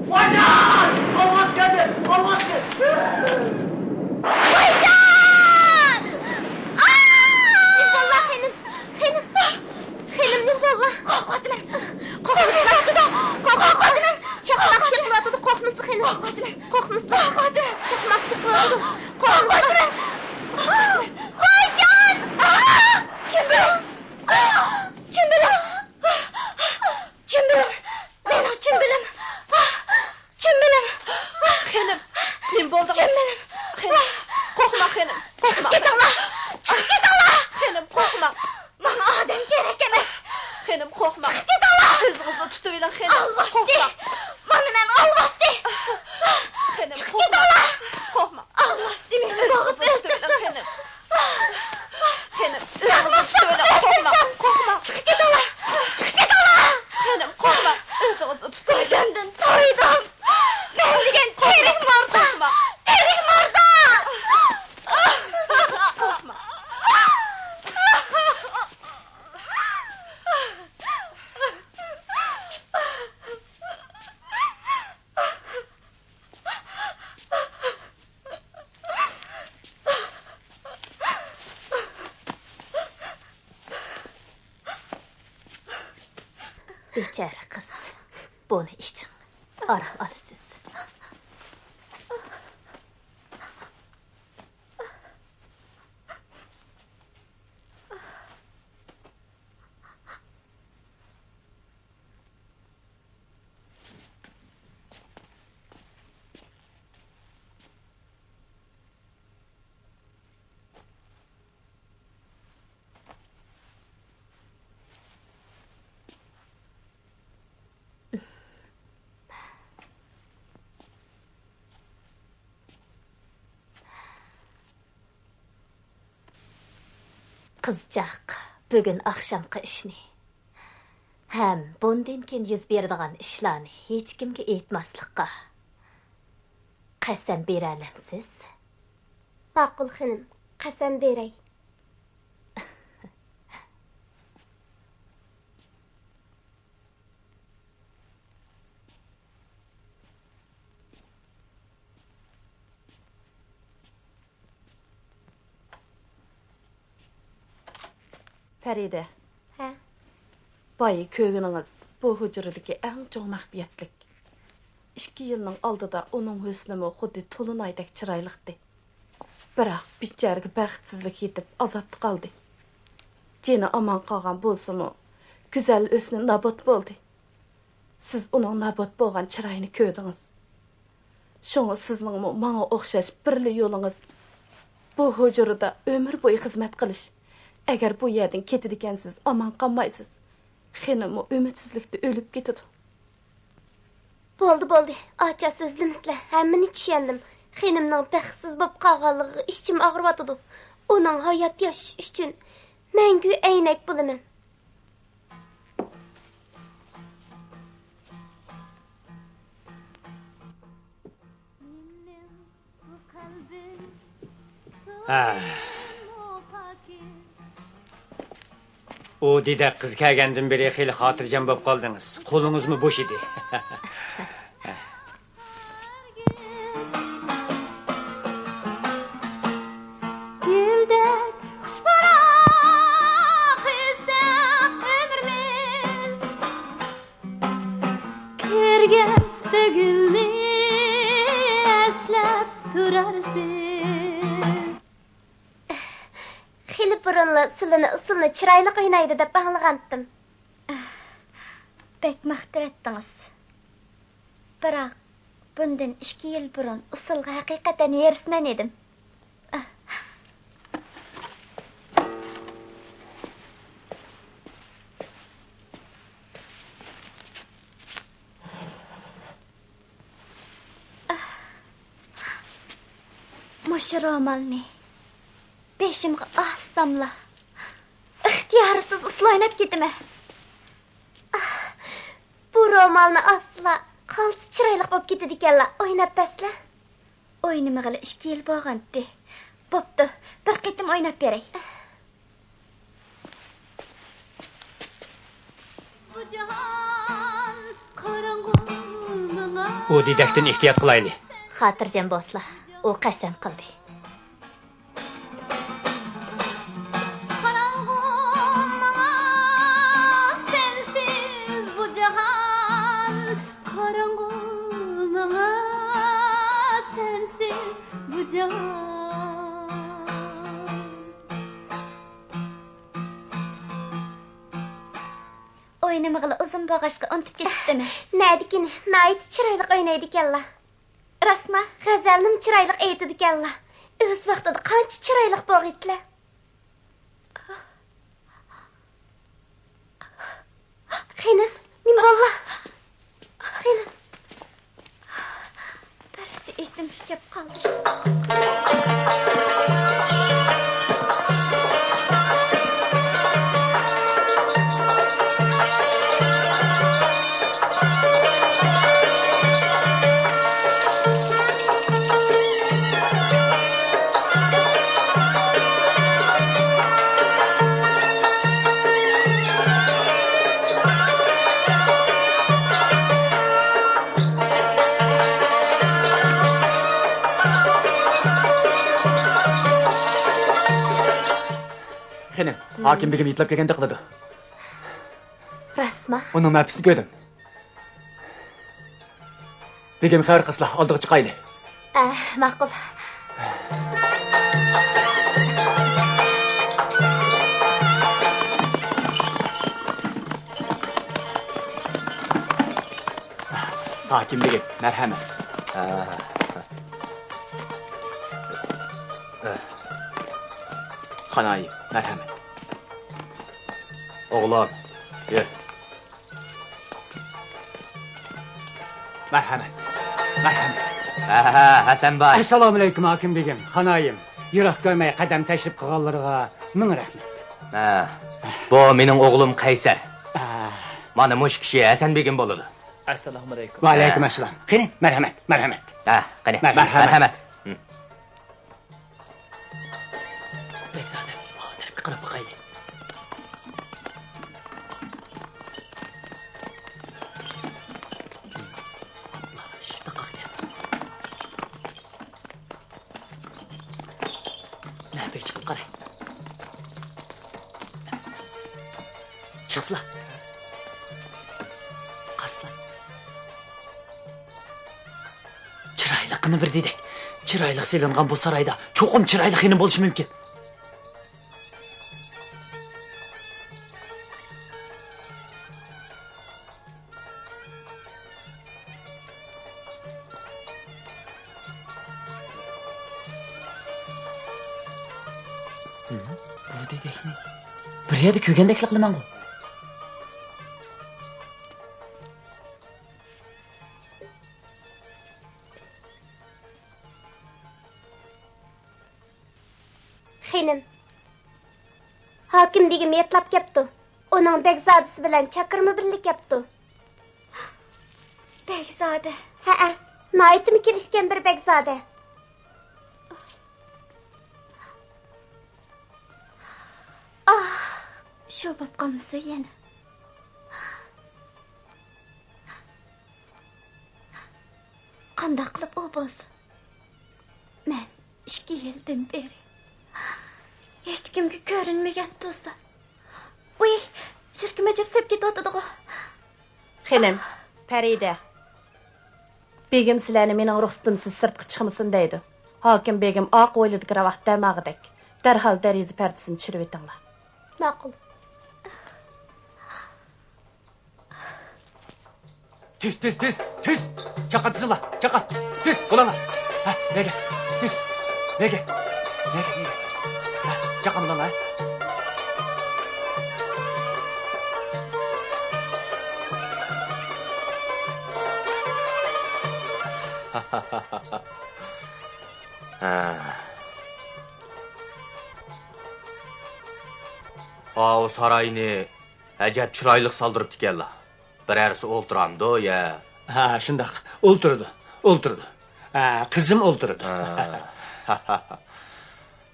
ۋايجان! ئالۋاس كەلدى! ئالۋاس كەلدى! ۋايجان! ئاا! نىزاللا خېنىم! خېنىم! خېنىم نىزاللا! قورقۇۋاتىمەن! قورقۇۋاتىمەن! قورقۇۋاتىمەن! چاقماق چېقىلىۋاتىدۇ، قورقمىسىلا خېنىم! قورقۇۋاتىمەن! قورقمىسىلا! قورقۇۋاتىمەن! چاقماق چېقىلىۋاتىدۇ، قورقمىسىلا! قورقۇۋاتىمەن! ۋايجان! ئاا! چۈمبۈلۈڭ! چۈمبۈلۈڭ! چۈمبۈلۈڭ! مېنىڭ چۈمبۈلۈم! چۈمبۈلۈم! خېنىم، نېمە بولدىڭىز؟ چۈمبۈلۈم! خېنىم، قورقما، خېنىم، قورقما. چىقىپ كېتىڭلار! چىقىپ كېتىڭلار! خېنىم، قورقما. ماڭا ئادەم كېرەك ئەمەس! خېنىم، قورقما. چىقىپ كېتىڭلار! ئۆزىڭىزنى تۇتۇۋېلىڭ، خېنىم. ئالۋاستى! قورقما. مانا مەن ئالۋاستى! خېنىم، چىقىپ قورقما. كېتىڭلار! قورقما. ئالۋاستى مېنى بوغۇپ ئۆلتۈرسۇن! خېنىم. خېنىم، ئۆزىڭىزنى تۇتۇۋېلىڭ، قورقماڭ، قورقماڭ. چىقىپ كېتىڭلار! چىقىپ كېتىڭلار! خېنىم، قورقماڭ، ئۆزىڭىزنى تۇتۇۋېلىڭ. بۇ جاندىن تويدۇم! مەن دېگەن تىرىك ماردا! تىرىك ماردا! قورقماڭ. بىچارە قىز، بۇنى ئىچىڭ، ئارام ئالىسىز. قىزچاق، بۈگۈن ئاخشامقى ئىشنى ھەم بۇندىن كېيىن يۈز بېرىدىغان ئىشلارنى ھېچكىمگە ئېيتماسلىققا قەسەم بېرەلەمسىز؟ ماقۇل، خېنىم، قەسەم بېرەي. پەرىدە. ھە؟ بايا كۆرگىنىڭىز بۇ ھۇجرىدىكى ئەڭ چوڭ مەخپىيەتلىك. ئىككى يىلنىڭ ئالدىدا ئۇنىڭ ھۆسنىمۇ خۇددى تولۇنئايدەك چىرايلىقتى. بىراق بىچارىگە بەختسىزلىك يېتىپ ئازابتا قالدى. جېنى ئامان قالغان بولسىمۇ، گۈزەل ھۆسنى نابۇت بولدى. سىز ئۇنىڭ نابۇت بولغان چىرايىنى كۆردىڭىز. شۇڭا سىزنىڭمۇ ماڭا ئوخشاش بىرلا يولىڭىز بۇ ھۇجرىدا ئۆمۈر بويى خىزمەت قىلىش. ئەگەر بۇ يەردىن كېتىدىكەنسىز، ئامان قالمايسىز. خېنىممۇ ئۈمىدسىزلىكتە ئۆلۈپ كېتىدۇ. بولدى، بولدى، ئاچا سۆزلىمىسىلە، ھەممىنى چۈشەندىم. خېنىمنىڭ بەختسىز بولۇپ قالغانلىقىغا ئىچىم ئاغرىۋاتىدۇ. ئۇنىڭ ھايات ياشىشى ئۈچۈن مەڭگۈ ئەينەك بولىمەن. ھە. ئۇ دېدەك قىز كەلگەندىن بېرى خېلى خاتىرجەم بولۇپ قالدىڭىز. قولىڭىزمۇ بوش ئىدى. گۈلدەك خۇش پۇراق ئۆتسە ئۆمرىمىز، كۆرگەندە گۈلنى ئەسلەپ تۇرارسىز. خېلى بۇرۇنلا سىلىنى ئۇسسۇلنى چىرايلىق ئوينايدۇ دەپ ئاڭلىغانتىم. بەك ماختۇر ئەتتىڭىز. بىراق، بۇندىن ئىككى يىل بۇرۇن ئۇسسۇلغا ھەقىقەتەن ھېرىسمەن ئىدىم. مۇشۇ رومالنى بېشىمغا ئالساملا، ئىختىيارسىز ئۇسسۇل ئويناپ كېتىمەن. ئاھ، بۇ رومالنى ئالسىلا، قالتىس چىرايلىق بولۇپ كېتىدىكەنلا، ئويناپ بەرسىلە. ئوينىمىغىلى ئىككى يىل بولغانتى. بوپتۇ، بىر قېتىم ئويناپ بېرەي. ئۇ دېدەكتىن ئېھتىيات قىلايلى. خاتىرجەم بولسىلا، ئۇ قەسەم قىلدى. قاراڭغۇ ماڭا سەنسىز بۇ جاھان، قاراڭغۇ ماڭا سەنسىز بۇ جاھان. ئوينىمىغىلى ئۇزۇن بولغاچقا ئۇنتۇپ كېتىپتىمەن. نەدىكىن ناھايىتى چىرايلىق ئوينايدىكەنلا. راستما، غەزەلنىمۇ چىرايلىق ئېيتىدىكەنلا. ئۆز ۋاقتىدا قانچە چىرايلىق بولغىيتىلە. خېنىم، نېمە بولدى؟ خېنىم. بىرسى ئېسىمگە كەپ قالدى. خېنىم، ھاكىم بېگىم يېتىلاپ كەلگەندەك قىلىدۇ. راستما؟ ئۇنىڭ مەپىسىنى كۆردۈم. بېگىم خەۋەر قىلسىلا، ئالدىغا چىقايلى. ئە، ماقۇل. ھاكىم بېگىم، مەرھەمەت. خانايىم، مەرھەمەت. ئوغلۇم، يۈر. مەرھەمەت، مەرھەمەت. ھە، ھە، ھەسەنباي. ئەسسالامۇئەلەيكۇم، ھاكىم بېگىم، خانايىم. يىراق كۆرمەي قەدەم تەشرىپ قىلغانلىرىغا مىڭ رەھمەت. ھە، بۇ مېنىڭ ئوغلۇم قەيسەر. ھە. مانا مۇشۇ كىشى ھەسەن بېگىم بولىدۇ. ئەسسالامۇئەلەيكۇم. ۋەئەلەيكۇم ئەسسالام. قېنى، مەرھەمەت، مەرھەمەت. ھە، قېنى، مەرھەمەت. مەرھەمەت. ھىم. بەگزادە، ئاۋۇ تەرەپكە قاراپ باقايلى. ئىشىك تاقاقكەن. نەپىك چىقىپ قاراي. چىقسىلا. قارىسىلا. چىرايلىققىنا بىر دېدەك. چىرايلىق سېلىنغان بۇ سارايدا چوقۇم چىرايلىق خېنىم بولۇشى مۇمكىن. بۇ دېدەكنى بىر يەردە كۆرگەندەكلا قىلىمەنغۇ. خېنىم، ھاكىم بېگىم ياتلاپ كەپتۇ. ئۇنىڭ بەگزادىسى بىلەن چاكىرىمۇ بىللە كەپتۇ. بەگزادە؟ ھەئە، ناھايىتىمۇ كېلىشكەن بىر بەگزادە. ئاھ، شۇ بوپ قالمىسۇن يەنە. قانداق قىلىپ ئۇ بولسۇن؟ مەن ئىككى يىلدىن بېرى ھېچكىمگە كۆرۈنمىگەن تۇرسام، ۋۇي، يۈرىكىم ئەجەب سېلىپ كېتىۋاتىدىغۇ. خېنىم، پەرىدە، بېگىم سىلەرنى مېنىڭ رۇخسىتىمسىز سىرتقا چىقمىسۇن دەيدۇ. ھاكىم بېگىم ئاق ھويلىدىكى راۋاق دەم ئالغۇدەك. دەرھال دېرىزە پەردىسىنى چۈشۈرۈۋېتىڭلار. ماقۇل. تۈز، تۈز، تۈز، تۈز! چاققان تىزىلا، چاققان! تۈز، بولۇڭلار! ھە، نەگە؟ تۈز! نەگە؟ نەگە، نەگە؟ ھە، چاققان بولۇڭلار، ھە؟ ھە. ئاۋۇ ساراينى ئەجەب چىرايلىق سالدۇرۇپتىكەنلا. بىرەرسى ئولتۇرامدۇ يا؟ ھە، شۇنداق. ئولتۇرىدۇ، ئولتۇرىدۇ. ھە، قىزىم ئولتۇرىدۇ. ھە.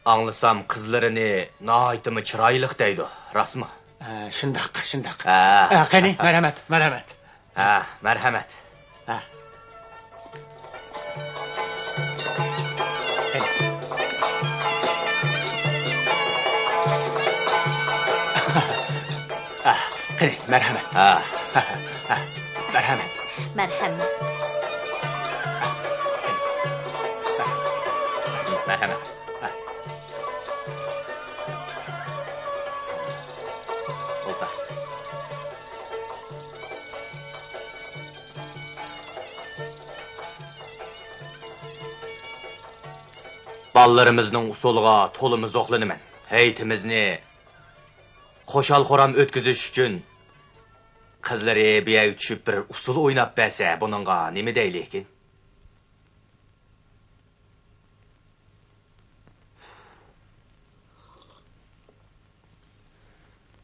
ئاڭلىسام، قىزلىرىنى ناھايىتىمۇ چىرايلىق دەيدۇ، راستمۇ؟ ھە، شۇنداق، شۇنداق. ھە. ھە، قېنى، مەرھەمەت، مەرھەمەت. ھە، مەرھەمەت. ھە. قېنى. ھە، قېنى، مەرھەمەت. ھە. ھە، مەرھەمەت. مەرھەمەت. مەرھەمەت. ھە. ئولتۇر. بالىلىرىمىزنىڭ ئۇسۇلىغا تولىمۇ زوقلىنىمەن. ھەيئىتىمىزنى خۇشال-خۇرام ئۆتكۈزۈش ئۈچۈن، قىزلىرى بۇ يەرگە چۈشۈپ بىر ئۇسسۇل ئويناپ بەرسە، بۇنىڭغا نېمە دەيلىكىن؟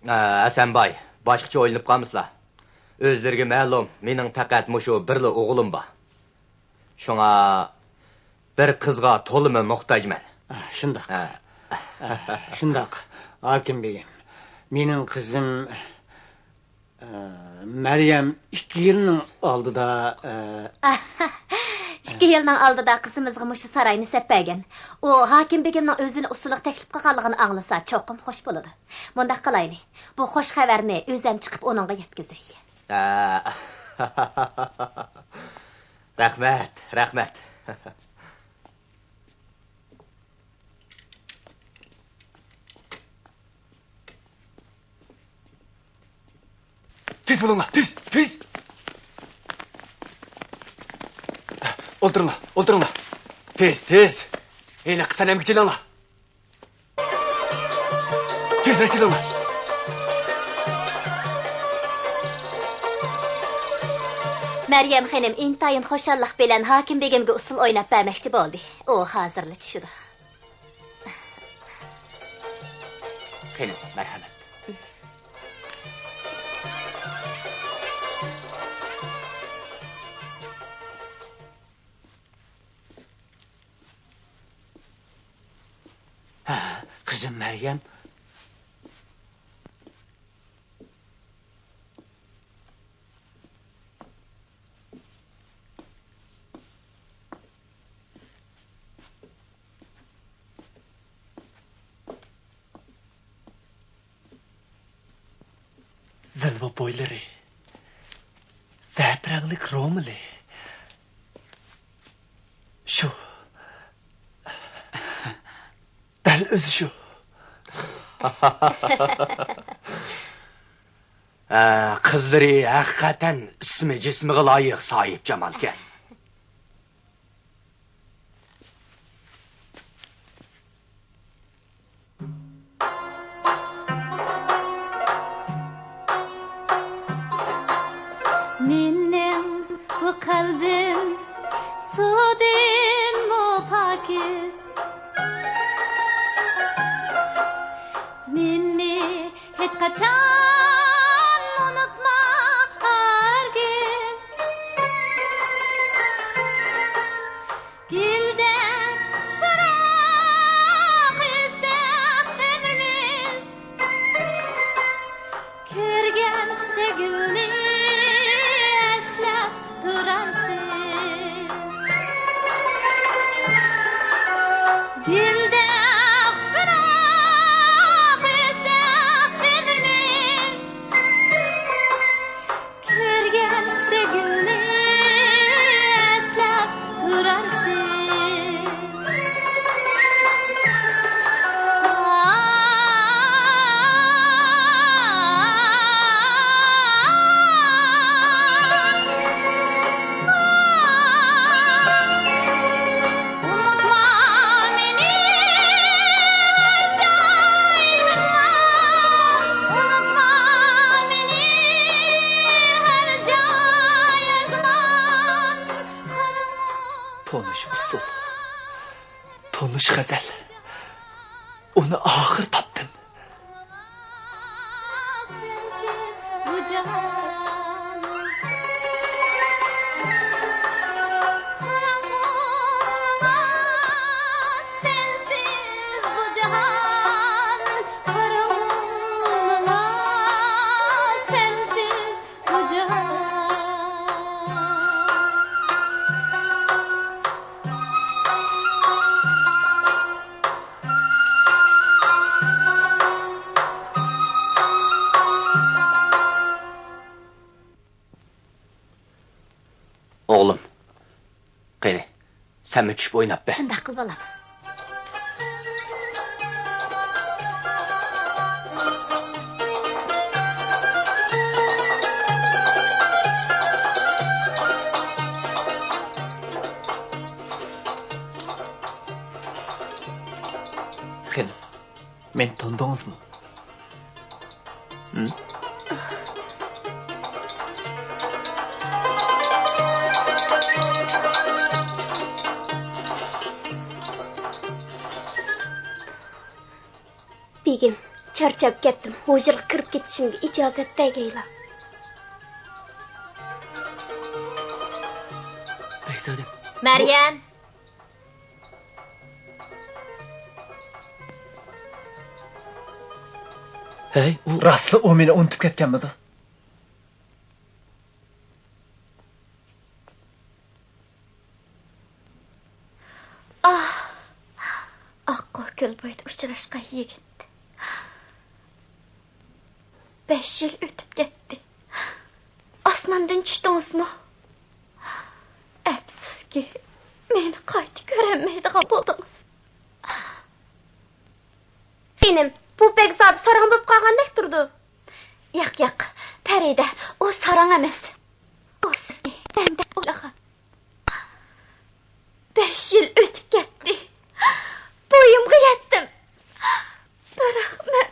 ئە، ھەسەنباي، باشقىچە ئويلىنىپ قالمىسىلا. ئۆزلىرىگە مەلۇم، مېنىڭ پەقەت مۇشۇ بىرلا ئوغلۇم بار. شۇڭا بىر قىزغا تولىمۇ موھتاجمەن. ئە، شۇنداق. ھە. ئە، شۇنداق، ھاكىم بېگىم. مېنىڭ قىزىم ئە، مەريەم ئىككى يىلنىڭ ئالدىدا، ئە، ئىككى يىلنىڭ ئالدىدا قىزىمىزغا مۇشۇ ساراينى سەپ بەرگەن. ئۇ ھاكىم بېگىمنىڭ ئۆزىنى ئۇسسۇلغا تەكلىپ قىلغانلىقىنى ئاڭلىسا، چوقۇم خوش بولىدۇ. مۇنداق قىلايلى، بۇ خوش خەۋەرنى ئۆزۈم چىقىپ ئۇنىڭغا يەتكۈزەي. ئە، رەھمەت، رەھمەت. تېز بولۇڭلار، تېز، تېز! ئولتۇرۇڭلار، ئولتۇرۇڭلار! تېز، تېز! ھېلىقى سەنەمگە چېلىڭلار! تېزرەك چېلىڭلار! مەريەم خېنىم ئىنتايىن خۇشاللىق بىلەن ھاكىم بېگىمگە ئۇسسۇل ئويناپ بەرمەكچى بولدى. ئۇ ھازىرلا چۈشىدۇ. قېنى، مەرھەمەت. ھە، قىزىم مەريەم. زىلۋا بويلىرى، زەپىرەڭلىك رومىلى. شۇ. دەل ئۆزى شۇ. ھە، قىزلىرى ھەقىقەتەن ئىسمى جىسمىغا لايىق ساھىبجامالكەن. مېنىڭ بۇ قەلبىم سۇدىنمۇ پاكىز. مېنى ھېچقاچان ئۇنتۇما ھەرگىز. گۈلدەك خۇش پۇراق ئۈزسەك ئۆمرىمىز. تونۇش ئۇسسۇل، تونۇش غەزەل. ئۇنى ئاخىر تاپتىم. ئوغلۇم، قېنى، سەنمۇ چۈشۈپ ئويناپ بەر. شۇنداق قىل، بالام. خېنىم، مېنى تونۇدىڭىزمۇ؟ ھىم؟ بېگىم، چارچاپ كەتتىم. ھۇجرىغا كىرىپ كېتىشىمگە ئىجازەت بەرگەيلا. بەگزادە. مەريەم! ھەي، ئۇ راستلا ئۇ مېنى ئۇنتۇپ كەتكەنمىدۇ؟ ئاھ! ئاققۇ كۆل بويىدا ئۇچراشقان يىگىت. بەش يىل ئۆتۈپ كەتتى. ئاسماندىن چۈشتىڭىزمۇ؟ ئەپسۇسكى، مېنى قايتا كۆرەلمەيدىغان بولدىڭىز. خېنىم، بۇ بەگزادە ساراڭ بولۇپ قالغاندەك تۇرىدۇ. ياق، ياق، پەرىدە، ئۇ ساراڭ ئەمەس. ئۇ سىزنى مەندەك ئويلىغان. بەش يىل ئۆتۈپ كەتتى. بويۇمغا يەتتىم. بىراق مەن،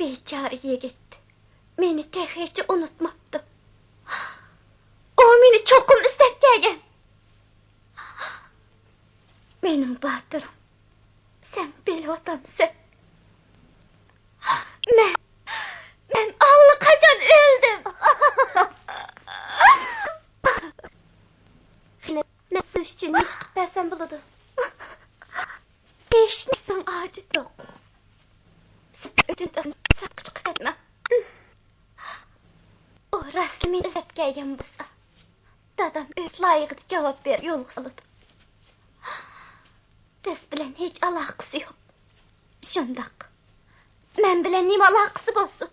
بىچارە يىگىت مېنى تېخىچە ئۇنتۇماپتۇ. ئۇ مېنى چوقۇم ئىزدەپ كەلگەن. مېنىڭ باتۇرۇم، سەن بىلىۋاتامسەن؟ مەن، مەن ئاللىقاچان ئۆلدۈم. خېنىم، مەن سىز ئۈچۈن نېمە ئىش قىلىپ بەرسەم بولىدۇ؟ ھېچنېمىنىڭ ھاجىتى يوق. سىز ئۆتۈن سىرتقا چىقىپ كەتمەڭ. ئۇ راستلا مېنى ئىزدەپ كەلگەن بولسا، دادام ئۆز لايىقىدا جاۋاب بېرىپ يولغا سالىدۇ. بىز بىلەن ھېچ ئالاقىسى يوق. شۇنداق. مەن بىلەن نېمە ئالاقىسى بولسۇن؟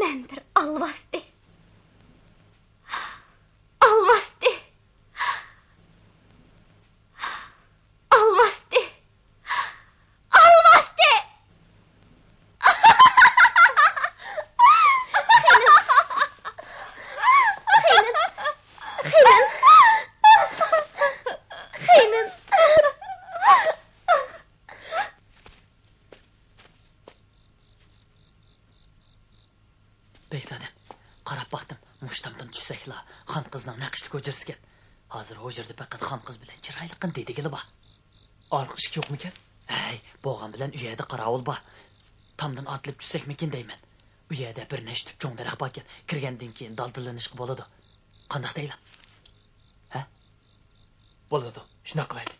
مەن بىر ئالۋاستى. ئالۋاستى. ئالۋاستى. ئالۋاستى. خېنىم. خېنىم. خېنىم. خېنىم. بەگزادە، قاراپ باقتىم، مۇشۇ تامدىن چۈشسەكلا خان قىزنىڭ نەق ئىشلىك ھۇجرىسىكەن. ھازىر ھۇجرىدا پەقەت خان قىز بىلەن چىرايلىققىنە دېدىگىلى بار. ئارقا ئىشىك يوقمىكەن؟ ھەي، بولغان بىلەن ئۇ يەردە قاراۋۇل بار. تامدىن ئاتلىنىپ چۈشسەكمىكىن دەيمەن. ئۇ يەردە بىر نەچچە تۈپ چوڭ دەرەخ باركەن، كىرگەندىن كېيىن دالدىللىنىشقا بولىدۇ. قانداق دەيلا؟ ھە؟ بولىدۇ، شۇنداق قىلايلى.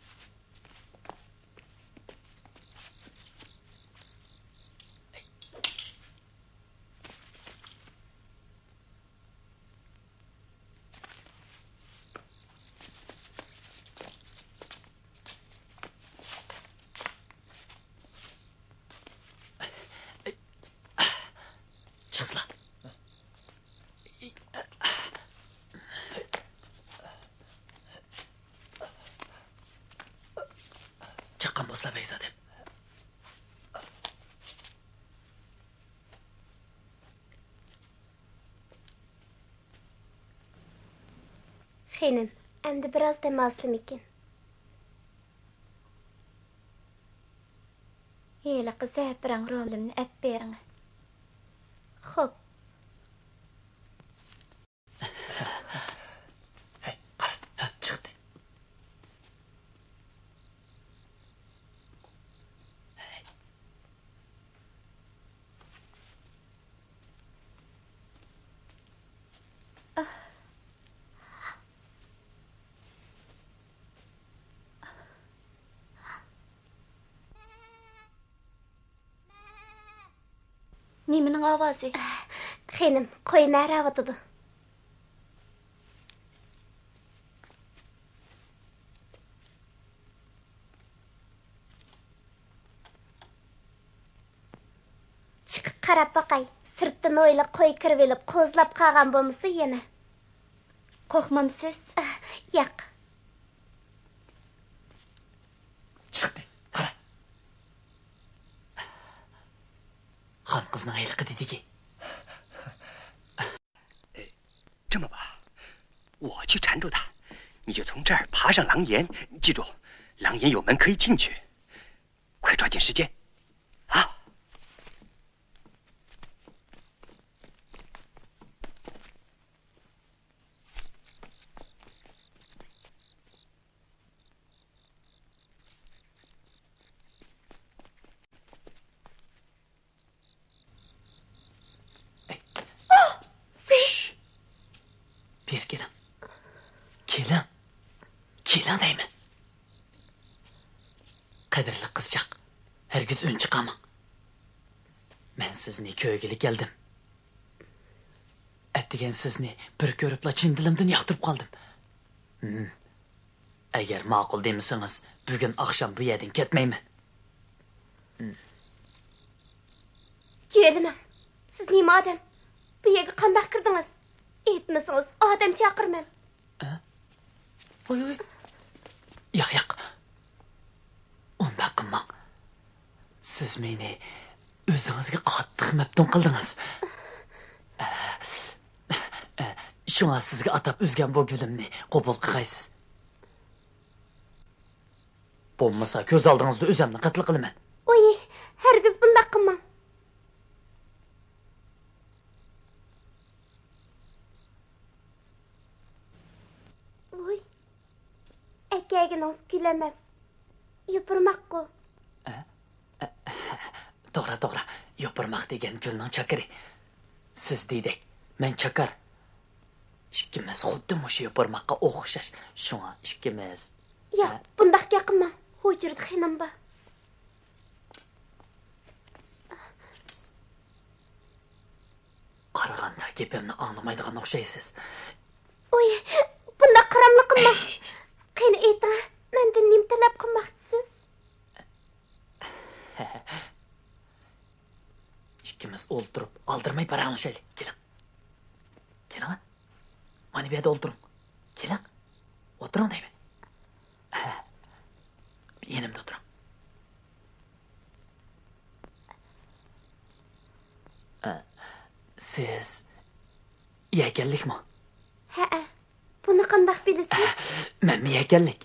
چىقسىلا. چاققان بولسىلا، بەگزادەم. خېنىم، ئەمدى بىراز دەم ئالسىمىكىن؟ ھېلىقى زەپىرەڭ رولۇمنى ئەپ بېرىڭ. خوپ. ھەي، قارا، ھە، چىقتى. نېمىنىڭ ئاۋازى؟ خېنىم، قوي مەرەۋاتىدۇ. چىقىپ قاراپ باقاي، سىرتتا نويلا قوي كىرىۋېلىپ قوزلاپ قالغان بولمىسا يەنە. قورقمامسىز؟ ياق. چىقتى، قارا. خان قىزنىڭ ھېلىقى دېدىكى. 这么吧，我去缠住他，你就从这儿爬上廊檐，记住，廊檐有门可以进去，快抓紧时间，啊！ بېرى كېلىڭ. كېلىڭ. كېلىڭ دەيمەن. قەدىرلىك قىزچاق، ھەرگىز ئۈن چىقارماڭ. مەن سىزنى كۆرگىلى كەلدىم. ئەتىگەن سىزنى بىر كۆرۈپلا چىن دىلىمدىن ياقتۇرۇپ قالدىم. ھىم. ئەگەر ماقۇل دېمىسىڭىز، بۈگۈن ئاخشام بۇ يەردىن كەتمەيمەن. جۆيلىمەڭ. سىز نېمە ئادەم؟ بۇ يەرگە قانداق كىردىڭىز؟ ئېيتمىسىڭىز، ئادەم چاقىرىمەن. ھە؟ ۋوي، ۋوي. ياق، ياق. ئۇنداق قىلماڭ. سىز مېنى ئۆزىڭىزگە قاتتىق مەپتۇن قىلدىڭىز. شۇڭا سىزگە ئاتاپ ئۈزگەن بۇ گۈلۈمنى قوبۇل قىلغايسىز. بولمىسا كۆز ئالدىڭىزدا ئۆزۈمنى قەتل قىلىمەن. ئۇي، ھەرگىز بۇنداق قىلماڭ. ۋوي، ئەكەلگىنىڭىز گۈل ئەمەس، يوپۇرماققۇ. ئە؟ ئە، توغرا، توغرا، يوپۇرماق دېگەن گۈلنىڭ چاكىرى. سىز دېدەك، مەن چاكار. ئىككىمىز خۇددى مۇشۇ يوپۇرماققا ئوخشاش، شۇڭا ئىككىمىز. ياق، ھە؟ بۇنداق گەپ قىلماڭ، ھۇجرىدا خېنىم بار. قارىغاندا گېپىمنى ئاڭلىمايدىغان ئوخشايسىز. ئۇي، بۇنداق قاراملىق قىلماڭ. قېنى ئېيتىڭ، مەندىن نېمە تەلەپ قىلماقچىسىز؟ ئىككىمىز ئولتۇرۇپ ئالدىرىماي پاراڭلىشايلى. كېلىڭ. كېلىڭ. مانا بۇ يەردە ئولتۇرۇڭ. كېلىڭ. ئولتۇرۇڭ دەيمەن. يېنىمدا ئولتۇرۇڭ. سىز يەكەنلىكمۇ؟ ھەئە. بۇنى قانداق بىلىسىز؟ مەنمۇ يەكەنلىك.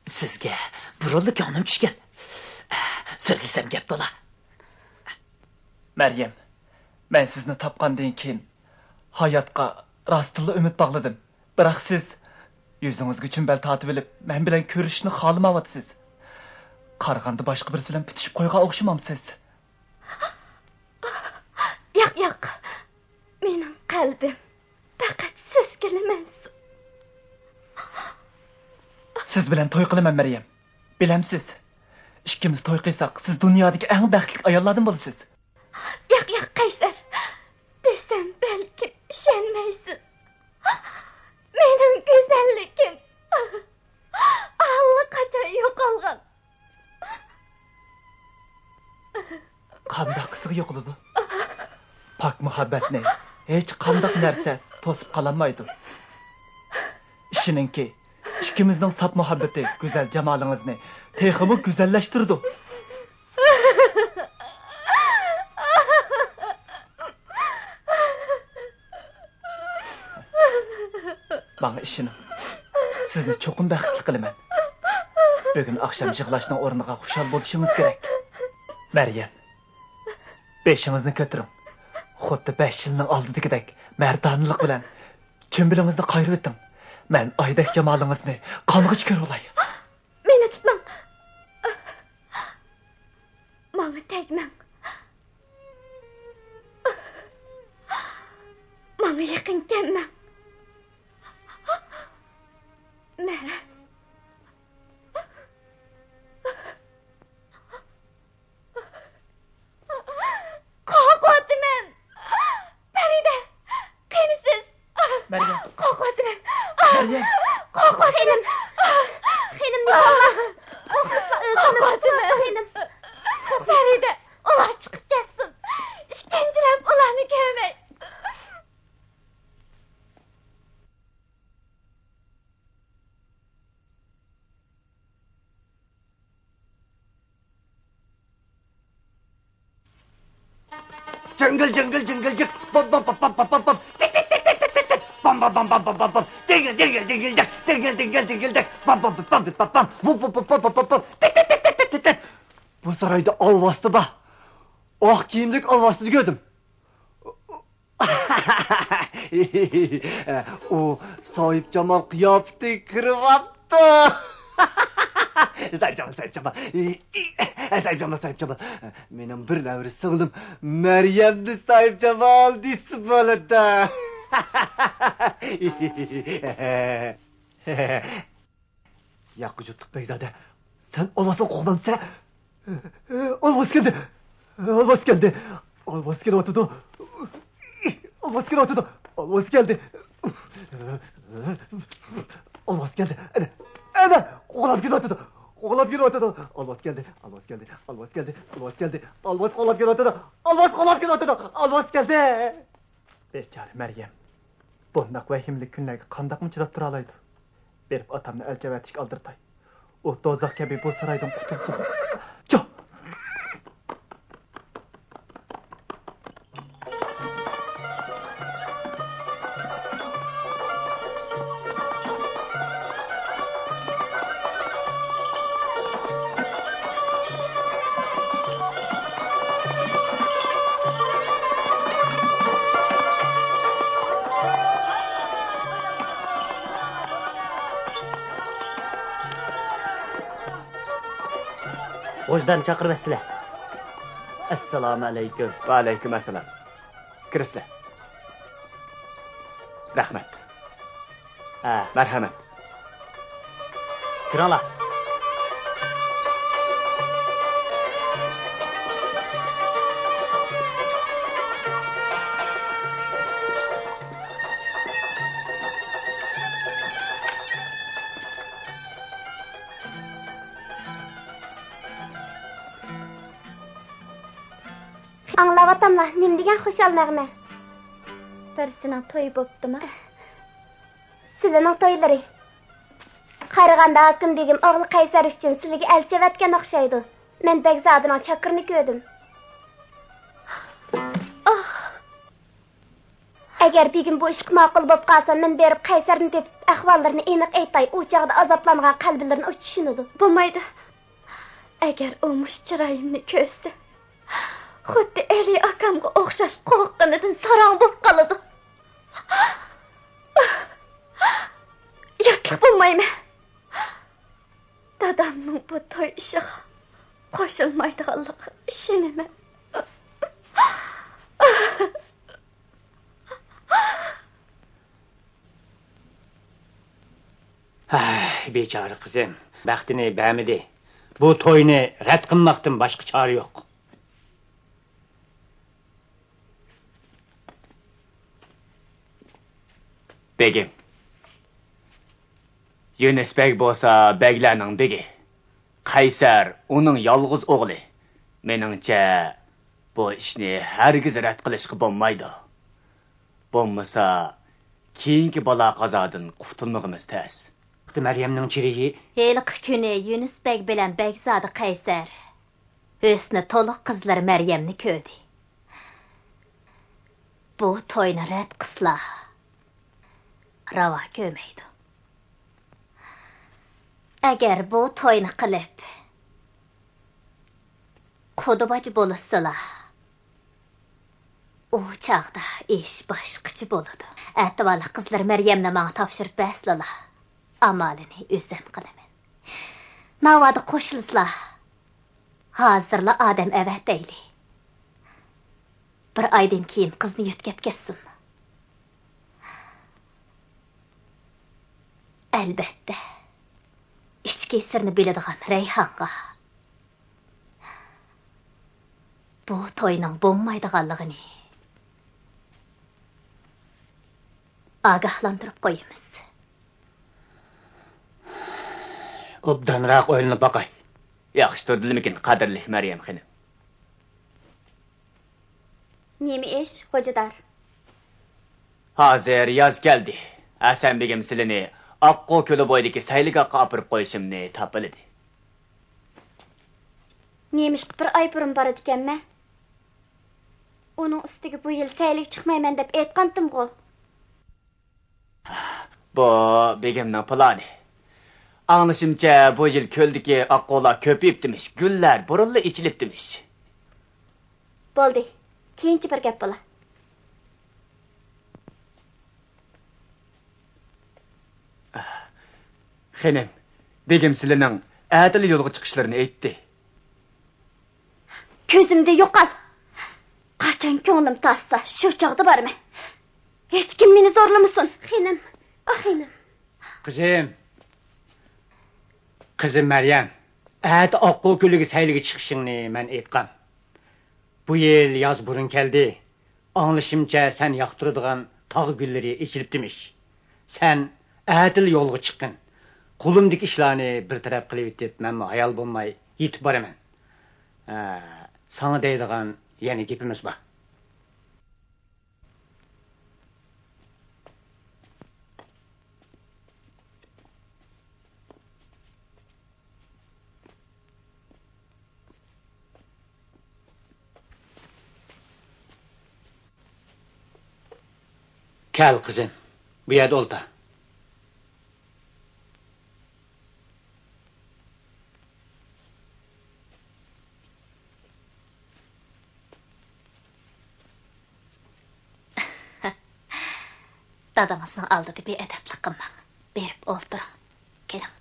سىزگە بۇرۇنلا كۆڭلۈم چۈشكەن. سۆزلىسەم گەپ تولا. مەريەم، مەن سىزنى تاپقاندىن كېيىن، ھاياتقا راستتىنلا ئۈمىد باغلىدىم. بىراق سىز يۈزىڭىزگە چۈمبەل تارتىۋېلىپ، مەن بىلەن كۆرۈشۈشنى خالىمايۋاتىسىز. قارىغاندا باشقا بىرسى بىلەن پۈتۈشۈپ قويغان ئوخشىمامسىز؟ ياق، ياق. مېنىڭ قەلبىم پەقەت سىزگىلا مەنسۇپ. سىز بىلەن توي قىلىمەن، مەريەم. بىلەمسىز، ئىككىمىز توي قىلساق، سىز دۇنيادىكى ئەڭ بەختلىك ئاياللاردىن بولىسىز. ياق، ياق، قەيسەر. دېسەم، بەلكىم ئىشەنمەيسىز. مېنىڭ گۈزەللىكىم ئاللىقاچان يوقالغان. قانداق قىلسىغا يوقىلىدۇ؟ پاك مۇھەببەتنى ھېچقانداق نەرسە توسۇپ قالالمايدۇ. ئىشىنىڭكى، ئىككىمىزنىڭ ساپ مۇھەببىتى گۈزەل جامالىڭىزنى تېخىمۇ گۈزەللەشتۈرىدۇ. ماڭا ئىشىنىڭ. سىزنى چوقۇم بەختلىك قىلىمەن. بۈگۈن ئاخشام يىغلاشنىڭ ئورنىغا خۇشال بولۇشىڭىز كېرەك. مەريەم، بېشىڭىزنى كۆتۈرۈڭ. خۇددى بەش يىلنىڭ ئالدىدىكىدەك مەردانىلىق بىلەن چۈمبىلىڭىزنى قايرىۋېتىڭ. مەن ئايدەك جامالىڭىزنى قانغىچە كۆرۈۋالاي. مېنى تۇتماڭ. ماڭا تەگمەڭ. ماڭا يېقىن كەلمەڭ. مەن قورقۇۋاتىمەن. پەرىدە، قېنى سىز؟ مەريەم. قورقۇۋاتىمەن. مەريەم. قورقۇۋاتىمەن. خېنىم. خېنىم نىكوللا. قورقۇۋاتىمەن. خېنىم. پەرىدە، ئۇلار چىقىپ كەتسۇن. ئىشكەنجىلەپ ئۇلارنى كۆرمەي. جىڭگىل، جىڭگىل، جىڭگىل، جىق. بام، بام، بام، بام، بام، بام، بام. تىت، تىت، تىت، تىت، تىت، تىت. بام، بام، بام، بام، بام، بام، بام. دىڭگىل، دىڭگىل، دىڭگىلدەك. دىڭگىل، دىڭگىل، دىڭگىلدەك. بام، بام، بام، بام، بام، بام. بۇ، بۇ، بۇ، بۇ، بۇ، بۇ، بۇ. تىت، تىت، تىت، تىت، تىت، تىت. بۇ سارايدا ئالۋاستى بار. ئاق كىيىملىك ئالۋاستىنى كۆردۈم. ئۇ ساھىبجامال قىياپىتىگە كىرىۋاپتۇ. ساھىبجامال، ساھىبجامال. ساھىبجامال، ساھىبجامال. مېنىڭ بىر نەۋرە سىڭلىم مەريەمنى ساھىبجامال دېسە بولىدۇ. ياققا جۇتلۇق بەگزادە، سەن ئالۋاستىن قورقمامسەن؟ ئالۋاستى كەلدى! ئالۋاستى كەلدى! ئالۋاستى كېلىۋاتىدۇ! ئالۋاستى كېلىۋاتىدۇ! ئالۋاستى كەلدى! ئالۋاستى كەلدى! ئەنە! ئەنە! قوغلاپ كېلىۋاتىدۇ! قوغلاپ كېلىۋاتىدۇ! ئالۋاستى كەلدى! ئالۋاستى كەلدى! ئالۋاستى كەلدى! ئالۋاستى كەلدى! ئالۋاستى قوغلاپ كېلىۋاتىدۇ! ئالۋاستى قوغلاپ كېلىۋاتىدۇ! ئالۋاستى كەلدى! بىچارە مەريەم بۇنداق ۋەھىملىك كۈنلەرگە قانداقمۇ چىداپ تۇرالايدۇ؟ بېرىپ ئاتامنى ئەلچى ئەۋەتىشكە ئالدىرتاي. ئۇ دوزاخ كەبى بۇ سارايدىن قۇتۇلسۇن. چا! غوجىدارنى چاقىرىۋەتسىلە. ئەسسالامۇ ئەلەيكۇم. ۋەئەلەيكۇم ئەسسالام. كىرىسىلە. رەھمەت. ھە. مەرھەمەت. كىرىڭلار. ئاڭلاۋاتاملا، نېمە دېگەن خۇشال نەغمە؟ بىرسىنىڭ تويى بوپتىما؟ سىلىنىڭ تويلىرى. قارىغاندا ھاكىم بېگىم ئوغلى قەيسەر ئۈچۈن سىلىگە ئەلچى ئەۋەتكەن ئوخشايدۇ. مەن بەگزادىنىڭ چاكىرىنى كۆردۈم. ئاھ! ئەگەر بېگىم بۇ ئىشقا ماقۇل بولۇپ قالسا، مەن بېرىپ قەيسەرنى تېپىپ، ئەھۋاللىرىنى ئېنىق ئېيتاي، ئۇ چاغدا ئازابلانغان قەلبىلىرىنى ئۇ چۈشىنىدۇ. بولمايدۇ. ئەگەر ئۇ مۇشۇ چىرايىمنى كۆرسە، خۇددى ئەلى ئاكامغا ئوخشاش قورققىنىدىن ساراڭ بولۇپ قالىدۇ. ياتلىق بولمايمەن. دادامنىڭ بۇ توي ئىشىغا قوشۇلمايدىغانلىقىغا ئىشىنىمەن. ھەي، بىچارە قىزىم، بەختىنى بەرمىدى. بۇ توينى رەت قىلماقتىن باشقا چارە يوق. بېگىم، يۈنۈس بەگ بولسا بەگلەرنىڭ بېگى. قەيسەر ئۇنىڭ يالغۇز ئوغلى. مېنىڭچە، بۇ ئىشنى ھەرگىز رەت قىلىشقا بولمايدۇ. بولمىسا، كېيىنكى بالا-قازادىن قۇتۇلمىغىمىز تەس. مەريەمنىڭ چىرىيى. ھېلىقى كۈنى يۈنۈس بەگ بىلەن بەگزادە قەيسەر ھۆسنى تولۇق قىزلىرى مەريەمنى كۆردى. بۇ توينى رەت قىلسىلا، راۋا كۆرمەيدۇ. ئەگەر بۇ توينى قىلىپ، قۇدا باجا بولسىلا. ئۇ چاغدا ئىش باشقىچە بولىدۇ. ئەتىۋارلىق قىزلىرى مەريەمنى ماڭا تاپشۇرۇپ بەرسىلىلا، ئامالىنى ئۆزۈم قىلىمەن. ناۋادا قوشۇلسىلا، ھازىرلا ئادەم ئەۋەتەيلى. بىر ئايدىن كېيىن قىزنى يۆتكەپ كەتسۇن. ئەلبەتتە، ئىچكى سىرنى بىلىدىغان رەيھانغا بۇ توينىڭ بولمايدىغانلىقىنى ئاگاھلاندۇرۇپ قويىمىز. ئوبدانراق ئويلىنىپ باقاي. ياخشى تۇردىلىمىكىن، قەدىرلىك مەريەم خېنىم؟ نېمە ئىش، خوجىدار؟ ھازىر ياز كەلدى. ھەسەن بېگىم سىلىنى ئاققۇ كۆلى بويىدىكى سەيلىگاھقا ئاپىرىپ قويۇشۇمنى تاپىلىدى. نېمىشقا بىر ئاي بۇرۇن بارىدىكەنمەن؟ ئۇنىڭ ئۈستىگە بۇ يىل سەيلىگە چىقمايمەن دەپ ئېيتقانتىمغۇ. بۇ بېگىمنىڭ پىلانى. ئاڭلىشىمچە، بۇ يىل كۆلدىكى ئاققۇلار كۆپىيىپتىمىش، گۈللەر بۇرۇنلا ئېچىلىپتىمىش. بولدى، كېيىنچە بىر گەپ بولا. خېنىم، بېگىم سىلىنىڭ ئەتىلا يولغا چىقىشلىرىنى ئېيتتى. كۆزۈمدىن يوقال! قاچان كۆڭلۈم تارتسا، شۇ چاغدا بارىمەن. ھېچكىم مېنى زورلىمىسۇن. خېنىم، ئا خېنىم. قىزىم. قىزىم مەريەم، ئەتە ئاققۇ كۆلىگە سەيلىگە چىقىشىڭنى مەن ئېيتقان. بۇ يىل ياز بۇرۇن كەلدى. ئاڭلىشىمچە، سەن ياقتۇرىدىغان تاغ گۈللىرى ئېچىلىپتىمىش. سەن ئەتىلا يولغا چىققىن. قولۇمدىكى ئىشلارنى بىر تەرەپ قىلىۋېتىپ، مەنمۇ ھايال بولماي يېتىپ بارىمەن. ھە، ساڭا دەيدىغان يەنە گېپىمىز بار. كەل، قىزىم، بۇ يەردە ئولتۇر. دادىڭىزنىڭ ئالدىدا بىئەدەپلىك قىلماڭ. بېرىپ ئولتۇرۇڭ. كېلىڭ.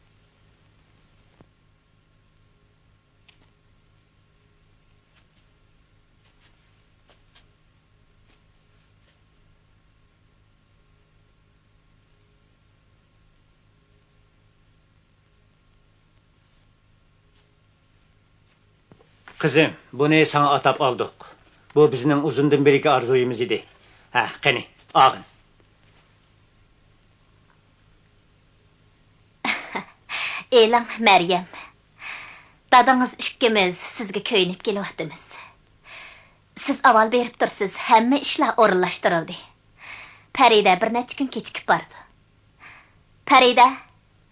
قىزىم، بۇنى ساڭا ئاتاپ ئالدۇق. بۇ بىزنىڭ ئۇزۇندىن بېرىكى ئارزۇيىمىز ئىدى. ھە، قېنى، ئاغىن. ئېلىڭ، مەريەم. دادىڭىز ئىككىمىز سىزگە كۆيۈنۈپ كېلىۋاتىمىز. سىز ئاۋۋال بېرىپ تۇرسىز، ھەممە ئىشلار ئورۇنلاشتۇرۇلدى. پەرىدە بىر نەچچە كۈن كېچىكىپ بارىدۇ. پەرىدە،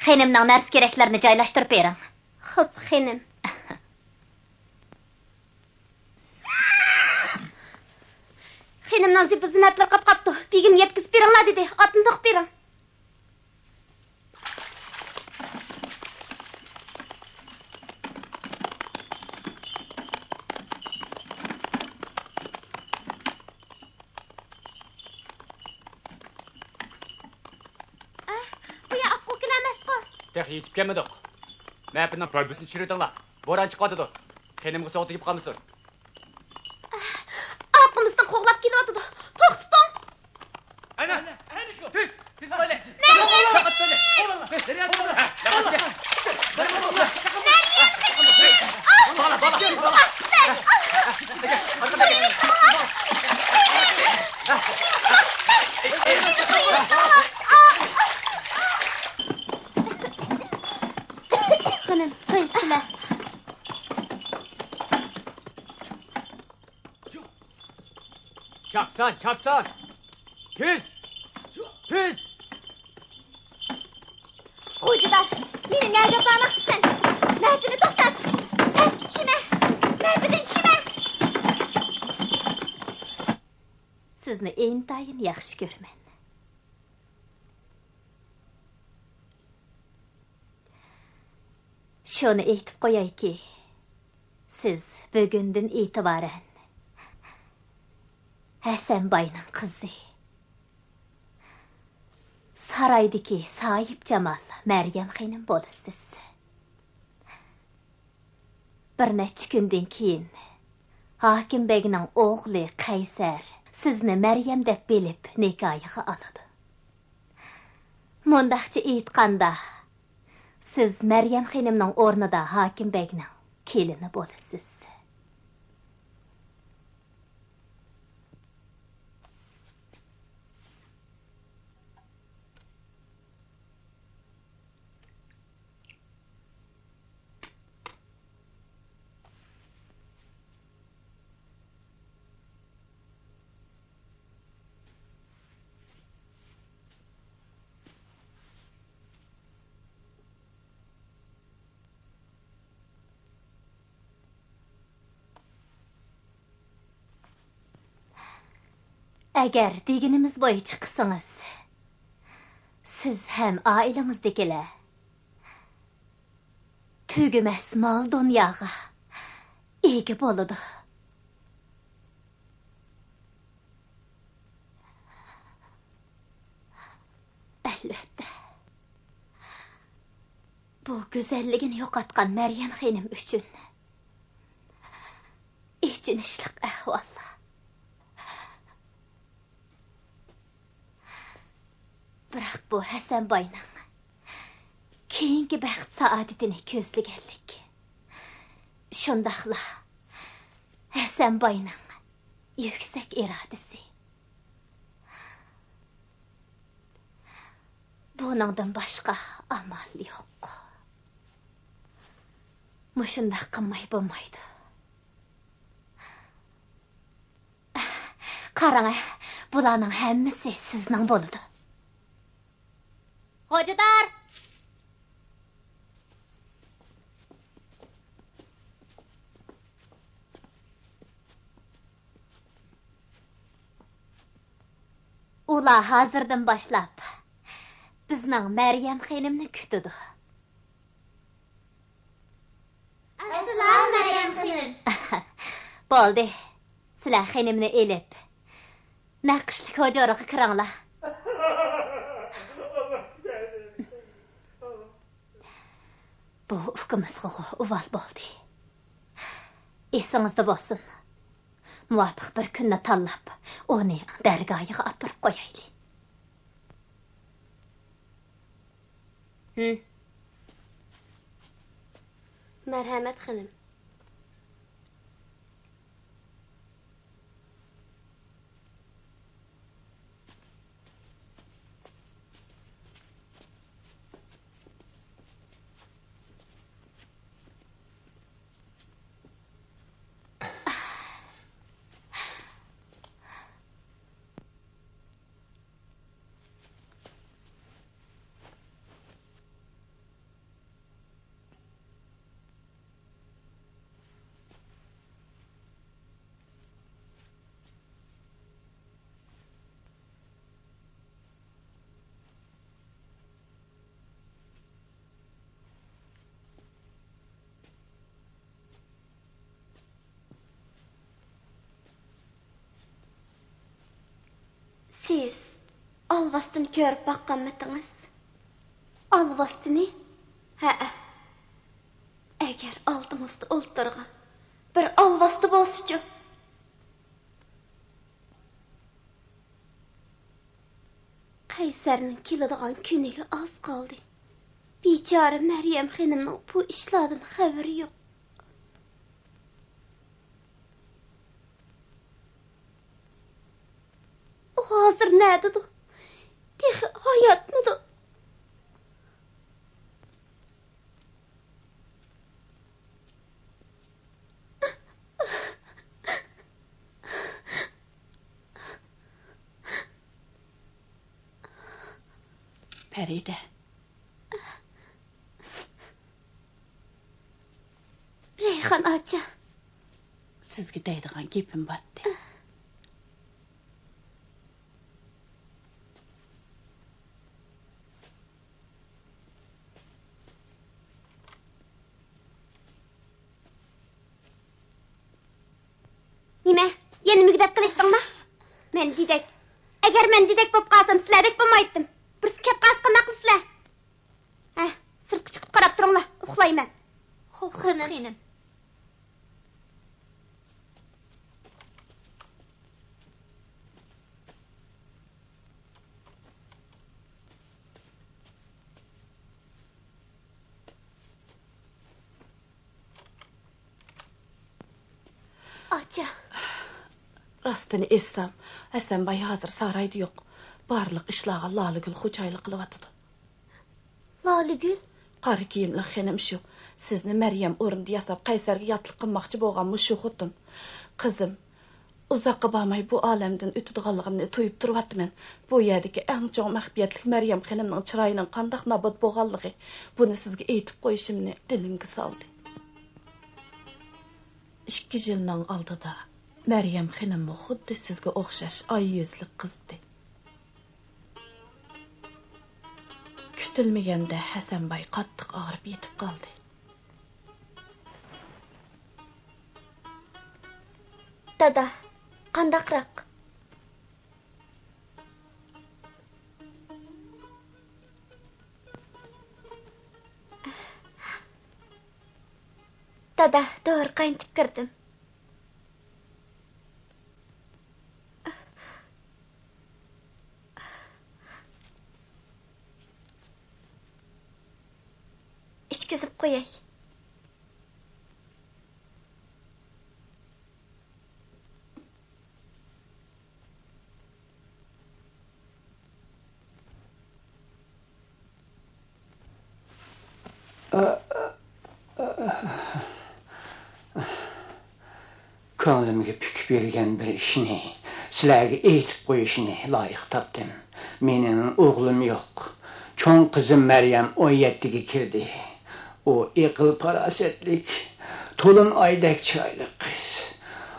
خېنىمنىڭ نەرسە-كېرەكلىرىنى جايلاشتۇرۇپ بېرىڭ. خوپ، خېنىم. خېنىمنىڭ زىبۇ-زىننەتلىرى قاپقاپتۇ. بېگىم يەتكۈزۈپ بېرىڭلار دېدى. ئاتنى توقۇپ بېرىڭ. ئە، بۇ يا ئاققۇ كۆلى ئەمەسقۇ؟ تېخى يېتىپ كەلمىدۇق. مەپىنىڭ باربىسىنى چۈشۈرۈۋېتىڭلار. بوران چىقىۋاتىدۇ. خېنىمغا سوغۇق تېگىپ قالمىسۇن. ئارقىمىزدىن قوغلاپ كېلىۋاتىدۇ. توختىتىڭ! ئەنە! تېز! تېز بولايلى! مەريەم! مەريەم! خېنىم، چاي ئىچكىلە. چاپسان، چاپسان! تېز! تېز! خوجىدار، مېنى نەگە ئاپارماقچىسەن؟ مەپىنى توختات! پەسكە چۈشىمە! مەپىدىن چۈشىمە! سىزنى ئىنتايىن ياخشى كۆرىمەن. شۇنى ئېيتىپ قويايكى، سىز بۈگۈندىن ئېتىبارەن ھەسەن باينىڭ قىزى، سارايدىكى ساھىبجامال مەريەم خېنىم بولىسىز. بىر نەچچە كۈندىن كېيىن ھاكىم بەگنىڭ ئوغلى قەيسەر سىزنى مەريەم دەپ بىلىپ نىكاھىغا ئالىدۇ. مۇنداقچە ئېيتقاندا، سىز مەريەم خېنىمنىڭ ئورنىدا ھاكىم بەگنىڭ كېلىنى بولىسىز. ئەگەر دېگىنىمىز بويىچە قىلسىڭىز، سىز ھەم ئائىلىڭىزدىكىلەر تۈگىمەس مال-دۇنياغا ئىگە بولىدۇ. ئەلۋەتتە، بۇ گۈزەللىكىنى يوقاتقان مەريەم خېنىم ئۈچۈن ئېچىنىشلىق ئەھۋال. بىراق بۇ ھەسەن باينىڭ كېيىنكى بەخت-سائادىتىنى كۆزلىگەنلىك، شۇنداقلا ھەسەن باينىڭ يۈكسەك ئىرادىسى. بۇنىڭدىن باشقا ئامال يوق. مۇشۇنداق قىلماي بولمايدۇ. قاراڭە، بۇلارنىڭ ھەممىسى سىزنىڭ بولىدۇ. خوجىدار! ئۇلار ھازىردىن باشلاپ بىزنىڭ مەريەم خېنىمنى كۈتىدۇ. ئەسسالام، مەريەم خېنىم. بولدى، سىلەر خېنىمنى ئېلىپ، نەقىشلىك ھۇجرىغا كىرىڭلار. بۇ ئۇكىمىزغىغۇ ئۇۋال بولدى. ئېسىڭىزدە بولسۇن، مۇۋاپىق بىر كۈننى تاللاپ، ئۇنى دەرگاھىغا ئاپىرىپ قويايلى. ھىم. مەرھەمەت، خېنىم. سىز ئالۋاستىنى كۆرۈپ باققانمىدىڭىز؟ ئالۋاستىنى؟ ھەئە. ئەگەر ئالدىڭىزدا ئولتۇرغان بىر ئالۋاستى بولسىچۇ؟ قەيسەرنىڭ كېلىدىغان كۈنىگە ئاز قالدى. بىچارە مەريەم خېنىمنىڭ بۇ ئىشلاردىن خەۋىرى يوق. ئۇ ھازىر نەدىدۇ؟ تېخى ھاياتمىدۇ؟ پەرىدە. رەيھان ئاچا. سىزگە دەيدىغان گېپىم بارتتى. مەن دېدەك. ئەگەر مەن دېدەك بولۇپ قالسام، سىلەردەك بولمايتتىم. بىرسى كەپ قالسا قانداق قىلىسىلەر؟ ھە، سىرتقا چىقىپ قاراپ تۇرۇڭلار، ئۇخلايمەن. خوپ، خېنىم. ئاچا. راستىنى ئېيتسام، ھەسەنباي ھازىر سارايدا يوق. بارلىق ئىشلارغا لالىگۈل خوجايىنلىق قىلىۋاتىدۇ. لالىگۈل؟ قارا كىيىملىك خېنىم شۇ. سىزنى مەريەم ئورنىدا ياساپ، قەيسەرگە ياتلىق قىلماقچى بولغان مۇشۇ خوتۇن. قىزىم، ئۇزاققا بارماي بۇ ئالەمدىن ئۆتىدىغانلىقىمنى تۇيۇپ تۇرۇۋاتىمەن. بۇ يەردىكى ئەڭ چوڭ مەخپىيەتلىك مەريەم خېنىمنىڭ چىرايىنىڭ قانداق نابۇت بولغانلىقى، بۇنى سىزگە ئېيتىپ قويۇشۇمنى دىلىمگە سالدى. ئىككى يىلنىڭ ئالدىدا مەريەم خېنىممۇ خۇددى سىزگە ئوخشاش ئاي يۈزلۈك قىزدى. كۈتۈلمىگەندە ھەسەنباي قاتتىق ئاغرىپ يېتىپ قالدى. دادا، قانداقراق؟ دادا، دورا قاينىتىپ كىردىم. ئىچكۈزۈپ قوياي. كۆڭلۈمگە پۈكۈپ يۈرگەن بىر ئىشنى سىلەرگە ئېيتىپ قويۇشنى لايىق تاپتىم. مېنىڭ ئوغلۇم يوق. چوڭ قىزىم مەريەم ئون يەتتىگە كىردى. ئۇ ئېقىل-پاراسەتلىك، تولۇن ئايدەك چىرايلىق قىز.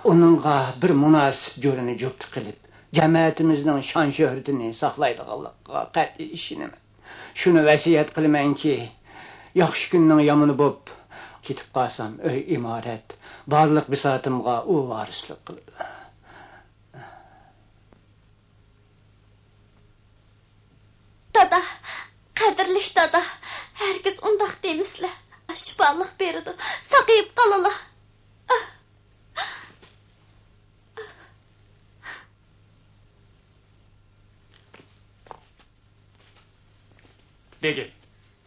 ئۇنىڭغا بىر مۇناسىپ جورىنى جۈپتە قىلىپ، جەمەتىمىزنىڭ شان-شۆھرىتىنى ساقلايدىغانلىقىغا قەتئىي ئىشىنىمەن. شۇنى ۋەسىيەت قىلىمەنكى، ياخشى كۈننىڭ يامىنى بوپ كېتىپ قالسام، ئۆي-ئىمارەت، بارلىق بىساتىمغا ئۇ ۋارىسلىق قىلىدۇ. دادا، قەدىرلىك دادا، ھەرگىز ئۇنداق دېمىسىلە. شىپالىق بېرىدۇ، ساقىيىپ قالىلا. بېگىم،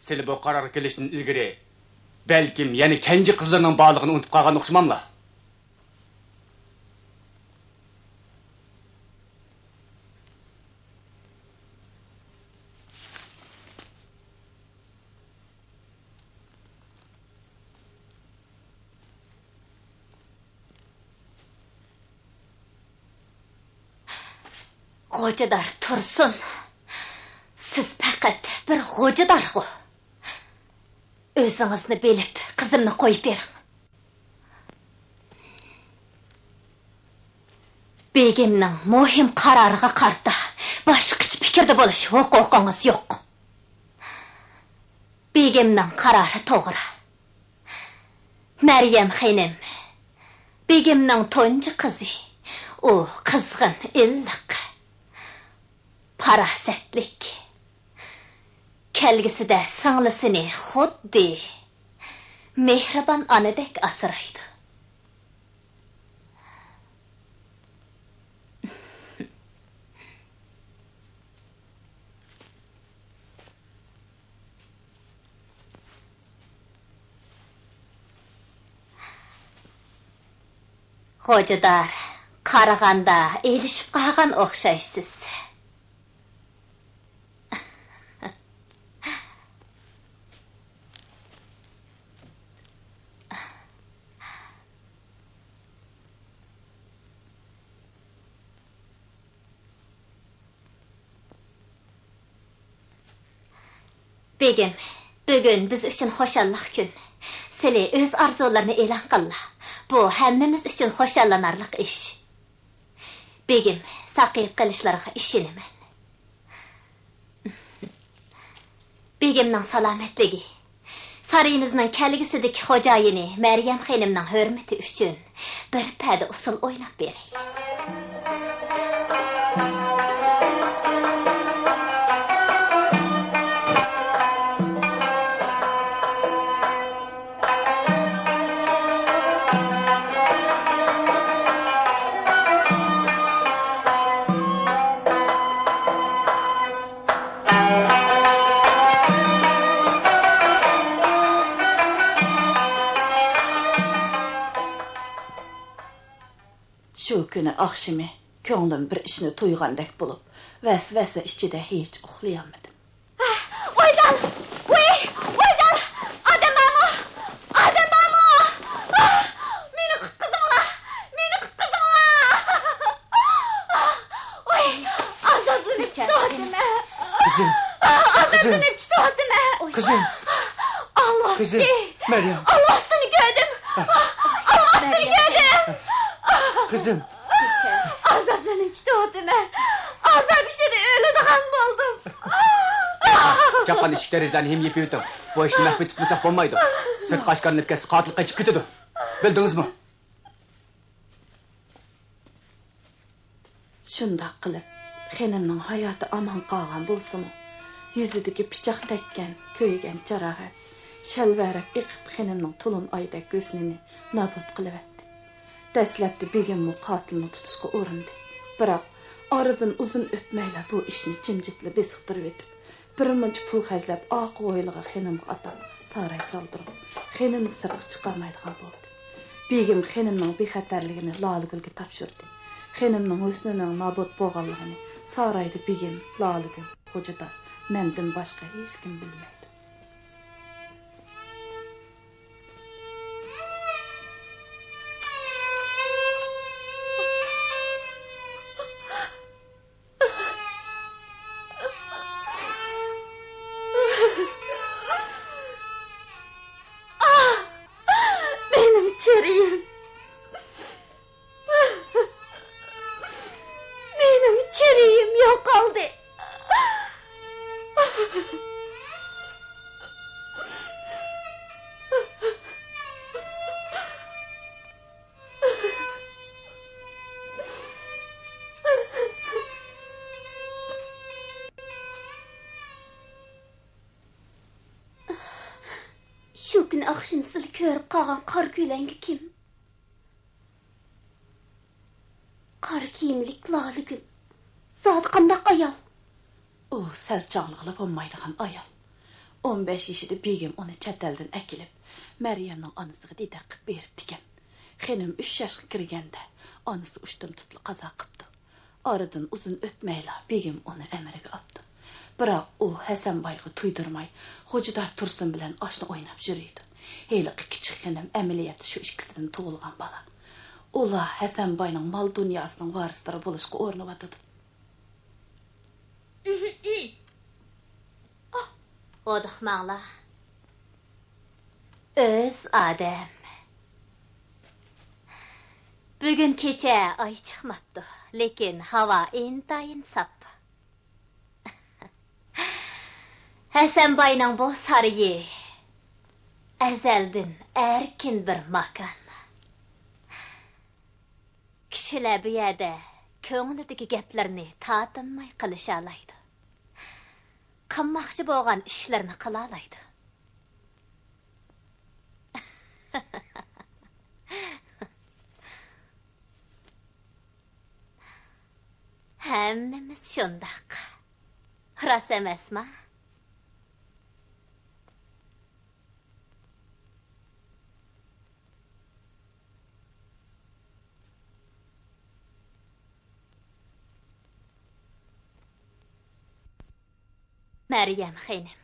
سىلى بۇ قارارغا كېلىشتىن ئىلگىرى، بەلكىم يەنە كەنجى قىزلىرىنىڭ بارلىقىنى ئۇنتۇپ قالغان ئوخشىماملا؟ غوجىدار تۇرسۇن، سىز پەقەت بىر غوجىدارغۇ. ئۆزىڭىزنى بىلىپ، قىزىمنى قويۇپ بېرىڭ. بېگىمنىڭ مۇھىم قارارىغا قارىتا باشقىچە پىكىردە بولۇش ھوقۇقىڭىز يوق. بېگىمنىڭ قارارى توغرا. مەريەم خېنىم، بېگىمنىڭ تۇنجى قىزى. ئۇ قىزغىن، ئىللىق، پاراسەتلىك. كەلگۈسىدە سىڭلىسىنى خۇددى مېھرىبان ئانىدەك ئاسرايدۇ. خوجىدار، قارىغاندا ئېلىشىپ قالغان ئوخشايسىز. بېگىم، بۈگۈن بىز ئۈچۈن خۇشاللىق كۈن. سىلى ئۆز ئارزۇلىرىنى ئېلان قىللا. بۇ ھەممىمىز ئۈچۈن خۇشاللىنارلىق ئىش. بېگىم، ساقىيىپ قېلىشلىرىغا ئىشىنىمەن. بېگىمنىڭ سالامەتلىكى، سارىيىمىزنىڭ كەلگۈسىدىكى خوجايىنى مەريەم خېنىمنىڭ ھۆرمىتى ئۈچۈن بىر پەدە ئۇسسۇل ئويناپ بېرەي. شۇ كۈنى ئاخشىمى كۆڭلۈم بىر ئىشنى تۇيغاندەك بولۇپ، ۋەسۋەسە ئىچىدە ھېچ ئۇخلىيالمىدىم. ۋايجان! ۋۇي! ۋايجان! ئادەم بارمۇ؟ ئادەم بارمۇ؟ مېنى قۇتقۇزۇڭلار! مېنى قۇتقۇزۇڭلار! ۋۇي! ئازابلىنىپ كېتىۋاتىمەن! قىزىم! ئازابلىنىپ كېتىۋاتىمەن! قىزىم! ئاللاھ! قىزىم! مەريەم! ئاللاھنى كۆردۈم! ئاللاھنى كۆردۈم! قىزىم! ئازابلىنىپ كېتىۋاتىمەن. ئازاب ئىچىدە ئۆلىدىغان بولدۇم. چاققان ئىشىك دېرىزىلەرنى ھىم يېپىۋېتىڭ. بۇ ئىشنى مەخپىي تۇتمىساق بولمايدۇ. سىرتقا ئاشكارىلىنىپ كەتسە، قاتىل قېچىپ كېتىدۇ. بىلدىڭىزمۇ؟ شۇنداق قىلىپ، خېنىمنىڭ ھاياتى ئامان قالغان بولسىمۇ، يۈزىدىكى پىچاق تەگكەن، كۆيگەن جاراھەت شەلۋەرەپ ئېقىپ، خېنىمنىڭ تولۇن ئايدەك ھۆسنىنى نابۇت قىلىۋەتتى. دەسلەپتە بېگىممۇ قاتىلنى تۇتۇشقا ئۇرۇندى. بىراق، ئارىدىن ئۇزۇن ئۆتمەيلا بۇ ئىشنى جىمجىتلا بېسىقتۇرۇۋېتىپ، بىر مۇنچە پۇل خەجلەپ، ئارقا ھويلىغا خېنىمغا ئاتاپ ساراي سالدۇرۇپ، خېنىمنى سىرتقا چىقارمايدىغان بولدى. بېگىم خېنىمنىڭ بىخەتەرلىكىنى لالىگۈلگە تاپشۇردى. خېنىمنىڭ ھۆسنىنىڭ نابۇت بولغانلىقىنى سارايدا بېگىم، لالىگۈل، خوجىدار، مەندىن باشقا ھېچكىم بىلمەيدۇ. ئاھ، مېنىڭ چىرىيىم. مېنىڭ چىرىيىم يوقالدى. شۇ كۈنى ئاخشىمى سىلى كۆرۈپ قالغان قارا كۆلەڭگە كىم؟ قارا كىيىملىك لالىگۈل. زادى قانداق ئايال؟ ئۇ سەل چاغلىغىلى بولمايدىغان ئايال. ئون بەش يېشىدا بېگىم ئۇنى چەت ئەلدىن ئەكېلىپ، مەريەمنىڭ ئانىسىغا دېدەك قىلىپ بېرىپتىكەن. خېنىم ئۈچ ياشقا كىرگەندە، ئانىسى ئۇشتۇمتۇتلا قازا قىپتۇ. ئارىدىن ئۇزۇن ئۆتمەيلا بېگىم ئۇنى ئەمرىگە ئاپتۇ. بىراق ئۇ ھەسەنبايغا تۇيدۇرماي، خوجىدار تۇرسۇن بىلەن ئاشنا ئويناپ يۈرىدۇ. ھېلىقى كىچىك خېنىم ئەمەلىيەتتە شۇ ئىككىسىدىن تۇغۇلغان بالا. ئۇلار ھەسەنباينىڭ مال-دۇنياسىنىڭ ۋارىسلىرى بولۇشقا ئۇرۇنۇۋاتىدۇ. ھودۇقماڭلار. ئۆز ئادەم. بۈگۈن كېچە ئاي چىقماپتۇ، لېكىن ھاۋا ئىنتايىن ساپ. ھەسەنباينىڭ بۇ سارىيى ئەزەلدىن ئەركىن بىر ماكان. كىشىلەر بۇ يەردە كۆڭلىدىكى گەپلىرىنى تارتىنماي قىلىشالايدۇ. قىلماقچى بولغان ئىشلىرىنى قىلالايدۇ. ھەممىمىز شۇنداق. راست ئەمەسما؟ مەريەم خېنىم.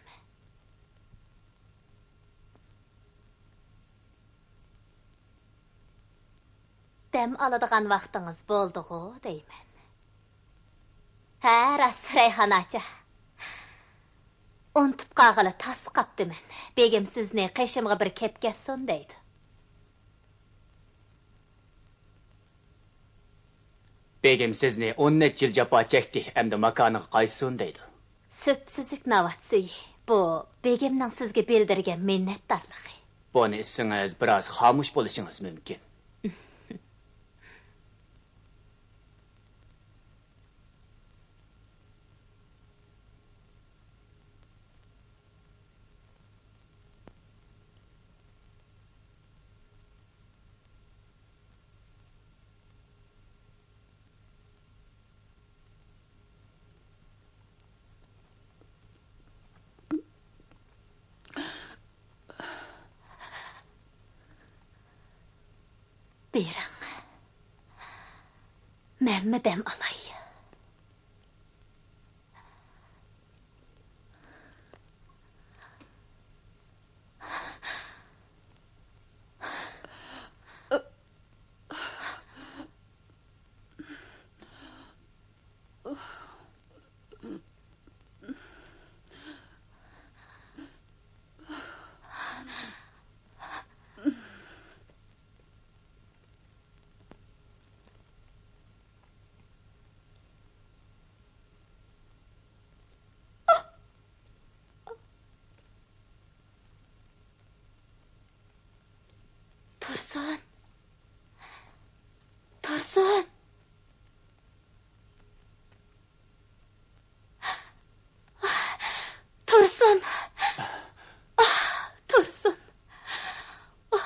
دەم ئالىدىغان ۋاقتىڭىز بولدىغۇ دەيمەن. ھە، راست، رەيھان ئاچا. ئۇنتۇپ قالغىلى تاس قاپتىمەن. بېگىم سىزنى قېشىمغا بىر كەپ كەتسۇن دەيدۇ. بېگىم سىزنى ئون نەچچە يىل جاپا چەكتى، ئەمدى ماكانىغا قايتسۇن دەيدۇ. سۈپسۈزۈك ناۋات سۈيى. بۇ بېگىمنىڭ سىزگە بىلدۈرگەن مىننەتدارلىقى. بۇنى ئىچسىڭىز، بىراز خامۇش بولۇشىڭىز مۇمكىن. بېرىڭ. مەنمۇ دەم ئالاي. تۇرسۇن! تۇرسۇن! تۇرسۇن! تۇرسۇن! ئۇ،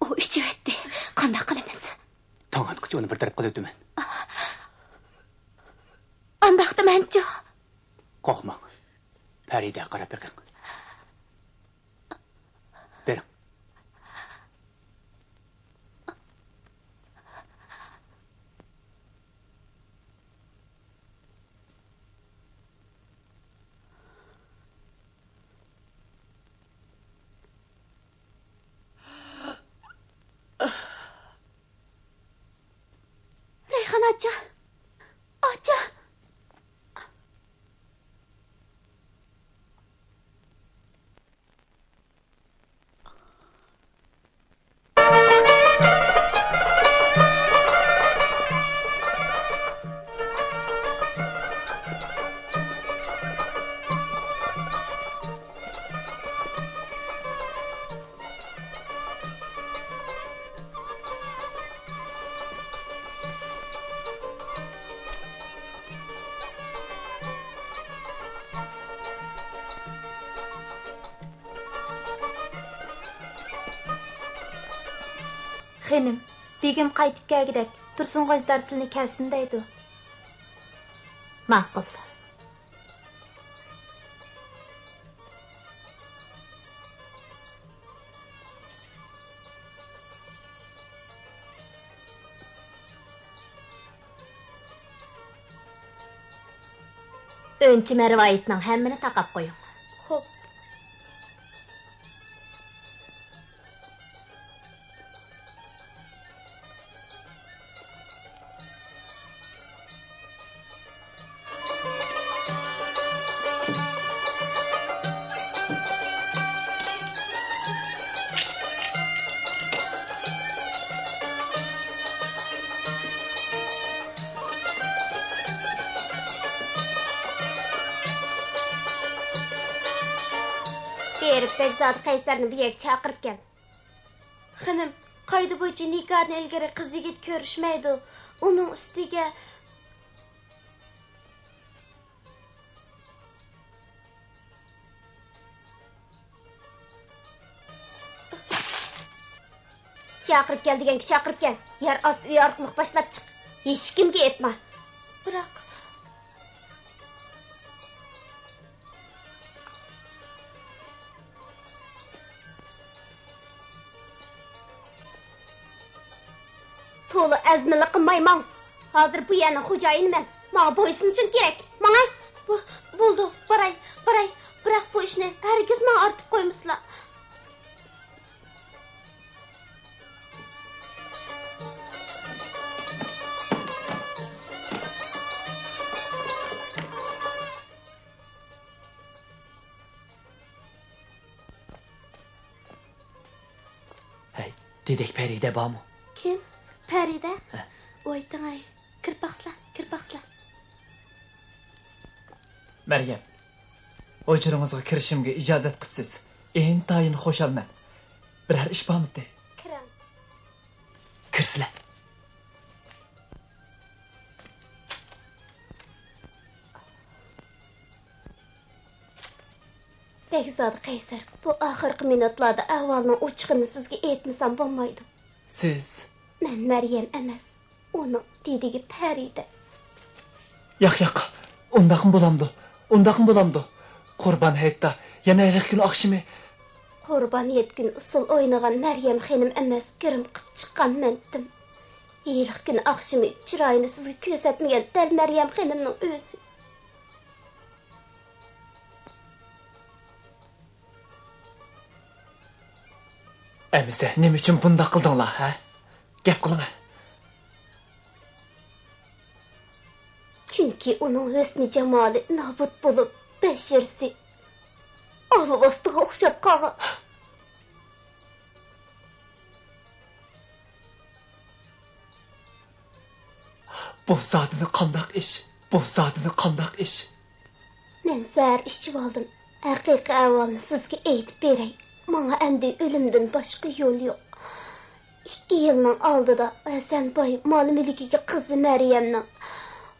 ئۇ ئىچىۋەتتى. قانداق قىلىمىز؟ تاڭ ئاتقۇچە ئۇنى بىر تەرەپ قىلىۋېتىمەن. ئانداقتا مەنچۇ؟ قورقماڭ. پەرىدەگە قاراپ بېقىڭ. بېرىڭ. رەيھان ئاچا! ئاچا! خېنىم، بېگىم قايتىپ كەلگۈدەك، تۇرسۇنغا ئىزدار سىلىنى كەلسۇن دەيدۇ. ماقۇل. ئۈنچە مەرۋايىتنىڭ ھەممىنى تاقاپ قويۇڭ. خوپ. بېرىپ، بەگزادە قەيسەرنى بۇ يەرگە چاقىرىپ كەل. خېنىم، قائىدە بويىچە نىكاھتىن ئىلگىرى قىز يىگىت كۆرۈشمەيدۇ. ئۇنىڭ ئۈستىگە، چاقىرىپ كەل دېگەنگە چاقىرىپ كەل. يەر ئاستى ئۆي ئارقىلىق باشلاپ چىق. ھېچكىمگە ئېيتما. بىراق، تولا ئەزمىلىك قىلماي ماڭ. ھازىر بۇ يەرنىڭ خوجايىنى مەن. ماڭا بويسۇنۇشۇڭ كېرەك. ماڭە. بۇ، بولدى، باراي، باراي. بىراق بۇ ئىشنى ھەرگىز ماڭا ئارتۇق قويمىسىلا. ھەي، دېدەك پەرىدە بارمۇ؟ كىم؟ پەرىدە؟ ھە. ۋاي تاڭاي، كىرىپ باقسىلا، كىرىپ باقسىلا. مەريەم، ھۇجرىڭىزغا كىرىشىمگە ئىجازەت قىپسىز. ئىنتايىن خۇشالمەن. بىرەر ئىش بارمىتى؟ كىرىڭ. كىرسىلە. بەگزادە قەيسەر، بۇ ئاخىرقى مىنۇتلاردا ئەھۋالنىڭ ئوچۇقىنى سىزگە ئېيتمىسام بولمايدۇ. سىز؟ مەن مەريەم ئەمەس، ئۇنىڭ دېدىگى پەرىدە. ياق، ياق، ئۇنداقمۇ بولامدۇ؟ ئۇنداقمۇ بولامدۇ؟ قۇربان ھېيتتا، يەنە ھېلىقى كۈنى ئاخشىمى. قۇربان ھېيت كۈنى ئۇسسۇل ئوينىغان مەريەم خېنىم ئەمەس، گىرىم قىپ چىققان مەنتىم. ھېلىقى كۈنى ئاخشىمى چىرايىنى سىزگە كۆرسەتمىگەن دەل مەريەم خېنىمنىڭ ئۆزى. ئەمىسە، نېمە ئۈچۈن بۇنداق قىلدىڭلار، ھە؟ گەپ قىلىڭە. چۈنكى ئۇنىڭ ھۆسنى جامالى نابۇت بولۇپ، بەشىرىسى ئالۋاستىغا ئوخشاپ قالغان. بۇ زادىلا قانداق ئىش؟ بۇ زادىلا قانداق ئىش؟ مەن زەھەر ئىچىۋالدىم. ھەقىقىي ئەھۋالنى سىزگە ئېيتىپ بېرەي. ماڭا ئەمدى ئۆلۈمدىن باشقا يول يوق. ئىككى يىلنىڭ ئالدىدا ھەسەن باي مال-مۈلكىگە قىزى مەريەمنىڭ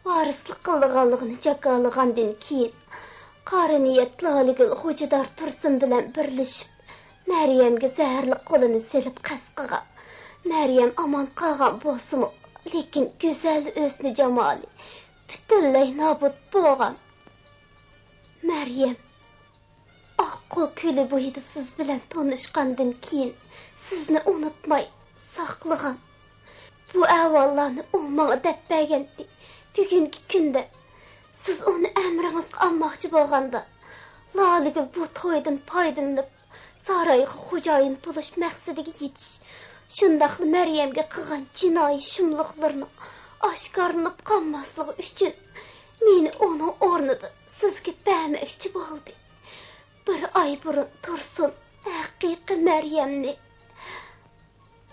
ۋارىسلىق قىلىدىغانلىقىنى جاكارلىغاندىن كېيىن، قارا نىيەت لالىگۈل خوجىدار تۇرسۇن بىلەن بىرلىشىپ، مەريەمگە زەھەرلىك قولىنى سېلىپ قەست قىلغان. مەريەم ئامان قالغان بولسىمۇ، لېكىن گۈزەل ھۆسنى جامالى پۈتۈنلەي نابۇت بولغان. مەريەم، ئاققۇ كۆلى بويىدا سىز بىلەن تونۇشقاندىن كېيىن، سىزنى ئۇنتۇماي ساقلىغان. بۇ ئەھۋاللارنى ئۇ ماڭا دەپ بەرگەنتى. بۈگۈنكى كۈندە سىز ئۇنى ئەمرىڭىزگە ئالماقچى بولغاندا، لالىگۈل بۇ تويدىن پايدىلىنىپ، سارايغا خوجايىن بولۇش مەقسىتىگە يېتىش، شۇنداقلا مەريەمگە قىلغان جىنايى شۇملۇقلىرىنىڭ ئاشكارىلىنىپ قالماسلىقى ئۈچۈن، مېنى ئۇنىڭ ئورنىدا سىزگە بەرمەكچى بولدى. بىر ئاي بۇرۇن تۇرسۇن ھەقىقىي مەريەمنى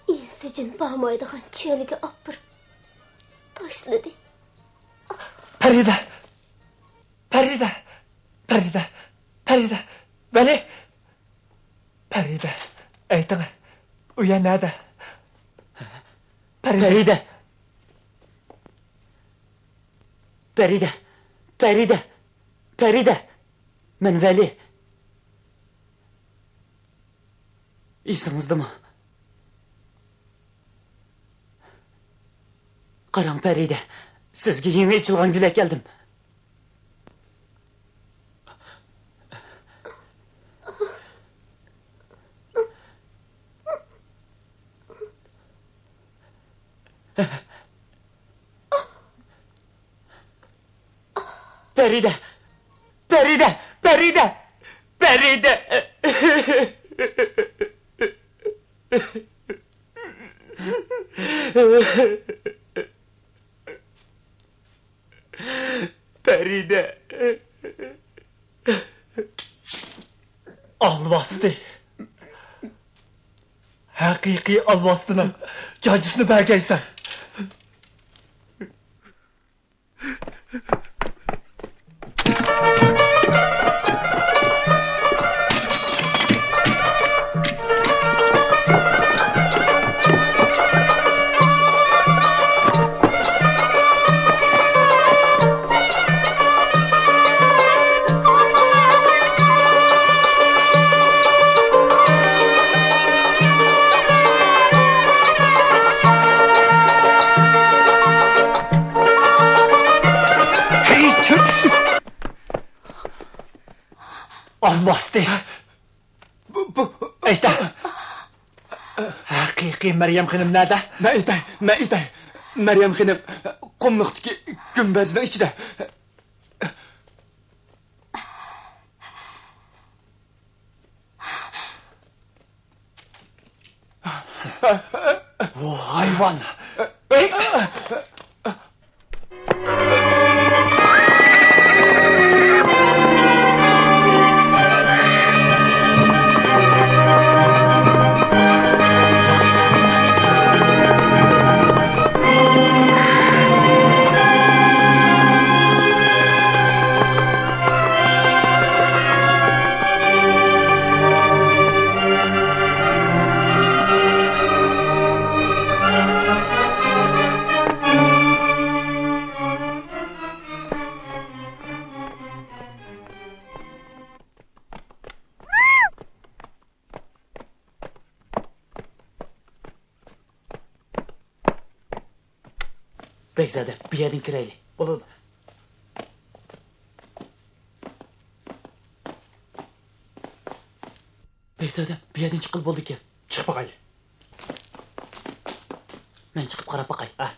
ئىنسىجىن بارمايدىغان چۆلگە ئاپىرىپ تاشلىدى. پەرىدە! پەرىدە! پەرىدە! پەرىدە! ۋەلى! پەرىدە! ئېيتىڭە، ئۇ يەر نەدە؟ پەرىدە! پەرىدە! پەرىدە! پەرىدە! پەرىدە! مەن ۋەلى. ئېسىڭىزدىمۇ؟ قاراڭ، پەرىدە، سىزگە يېڭى ئېچىلغان گۈل ئەكەلدىم. پەرىدە! پەرىدە! پەرىدە! پەرىدە! پەرىدە! ئالۋاستى! ھەقىقىي ئالۋاستىنىڭ جاجىسىنى بەرگەيسەن! ئالۋاستى! بۇ، بۇ، ئېيتە! ھەقىقىي مەريەم خېنىم نەدە؟ مەن ئېيتەي، مەن ئېيتەي. مەريەم خېنىم قۇملۇقتىكى گۈمبەزنىڭ ئىچىدە. ۋۇ ھايۋان! بەگزادە، بۇ يەردىن كىرەيلى. بولىدۇ. ئېھ، دادام، بۇ يەردىن چىققىلى بولىدىكەن. چىقىپ باقايلى. مەن چىقىپ قاراپ باقاي. ھە.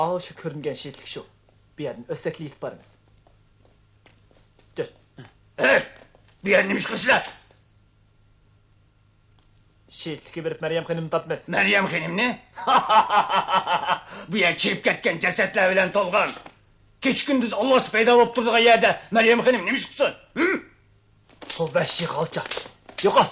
ئاۋۇ شۇ كۆرۈنگەن شېھىتلىك شۇ. بۇ يەردىن ئۆتسەكلا يېتىپ بارىمىز. جۈر. ئەي! بۇ يەردە نېمە ئىش قىلىسىلەر؟ شېھىتلىككە بېرىپ مەريەم خېنىمنى تاپىمىز. مەريەم خېنىمنى؟ بۇ يەر چىرىپ كەتكەن جەسەتلەر بىلەن تولغان. كېچە-كۈندۈز ئالۋاستى پەيدا بولۇپ تۇرىدىغان يەردە مەريەم خېنىم نېمە ئىش قىلسۇن؟ ھىم؟ بۇ ۋەھشىي غالچا. يوقال!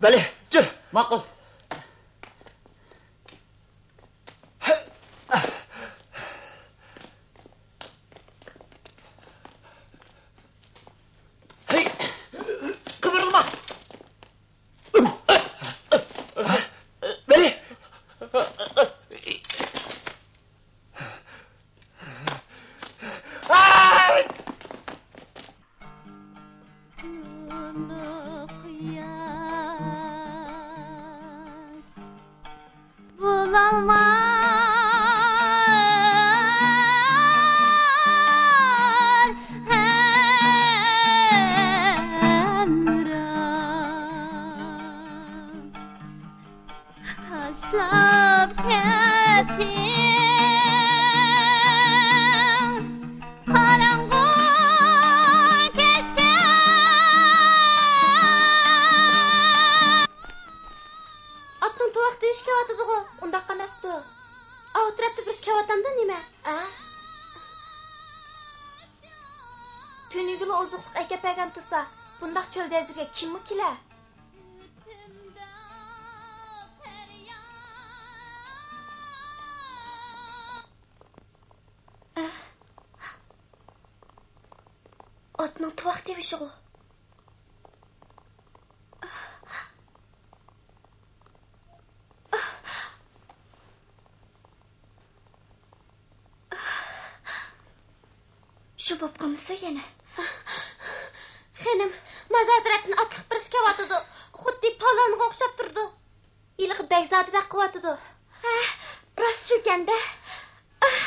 بەلى، جۈر! ماقۇل. ھەي! قىمىرلىما! بەلى! بولالمار ھەمراھ. تاشلاپ كەتتىڭ قاراڭغۇ كەچتە. ئاتنىڭ تۇۋاق تىۋىشى كېلىۋاتىدىغۇ؟ ئۇنداق ئەمەستۇ. ئاۋۇ تەرەپتە بىرسى كېلىۋاتامدۇ نېمە؟ ئە؟ تۈنۈگۈنلا ئوزۇقلۇق ئەكەپ بەرگەن تۇرسا، بۇنداق چۆل جەزىرىگە كىممۇ كېلەر؟ ئاتنىڭ تۇۋاق تىۋىشىغۇ. شۇ بوپ قالمىسۇن يەنە. خېنىم، مازار تەرەپتىن ئاتلىق بىرسى كېلىۋاتىدۇ. خۇددى پالۋانغا ئوخشاپ تۇرىدۇ. ھېلىقى بەگزادىدەك قىلىۋاتىدۇ. ھە، راست شۇكەن-دە. ئاھ،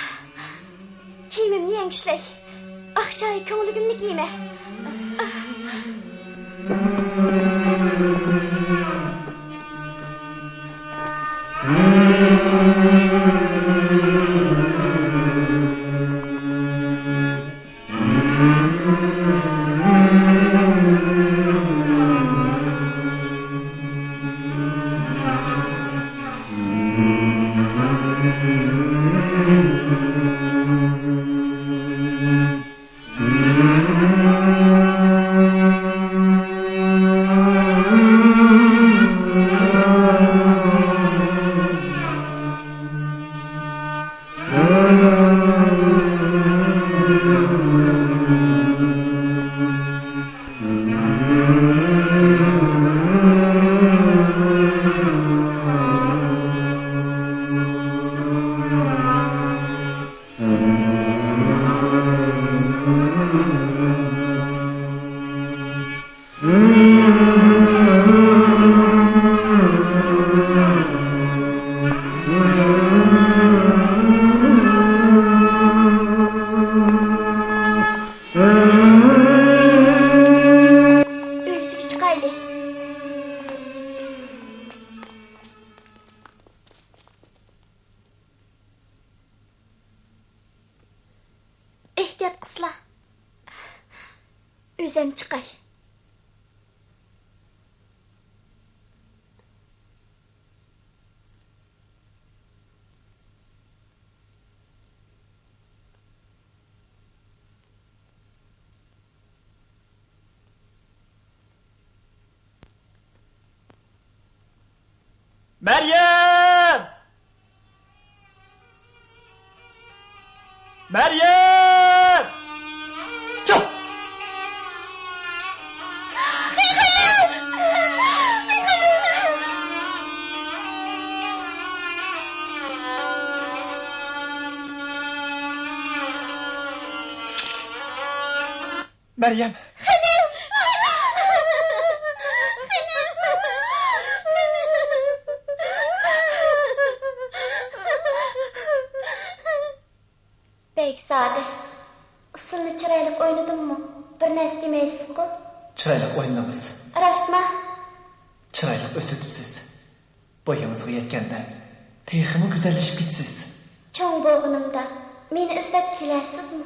كىيىمىمنى يەڭگۈشلەي. ئاق شايى كۆڭلىكىمنى كىيىمەن. ئۆگزىگە چىقايلى. ئېھتىيات قىلسىلا. ئۆزەم چىقاي. مەريەم! مەريەم! چوھ! مەريەم! خېنىم! خېنىم! بەگ زادە، ئۇسسۇلنى چىرايلىق ئوينىدىممۇ؟ بىر نەرسە دېمەيسىزغۇ؟ چىرايلىق ئوينىدىڭىز. راستما؟ چىرايلىق ئۆسۈۋېتىپسىز. بويىڭىزغا يەتكەندە تېخىمۇ گۈزەللىشىپ كېتىسىز. چوڭ بولغىنىمدا مېنى ئىزدەپ كېلەرسىزمۇ؟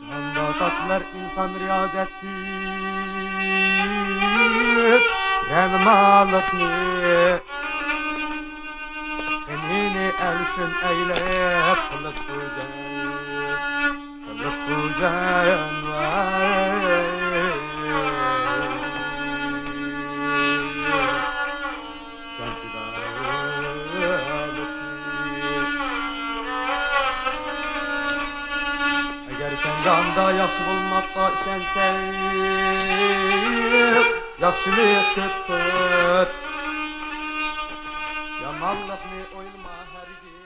جاھاندا تاپىلار ئىنسان رىيازەتلىك، رەنىمالىقنى، غېمىنى ئەلچۈن ئەيلەپ قىلىپ بۇ جان، قىلىپ بۇ جان، ۋاي. جان پىدالىقى. ئەگەر سەن جاندا ياخشى بولماققا ئىشەنسەڭ، ياخشىلىق كۆپ تۇت، يامانلىقنى ئويلىما ھەرگىز.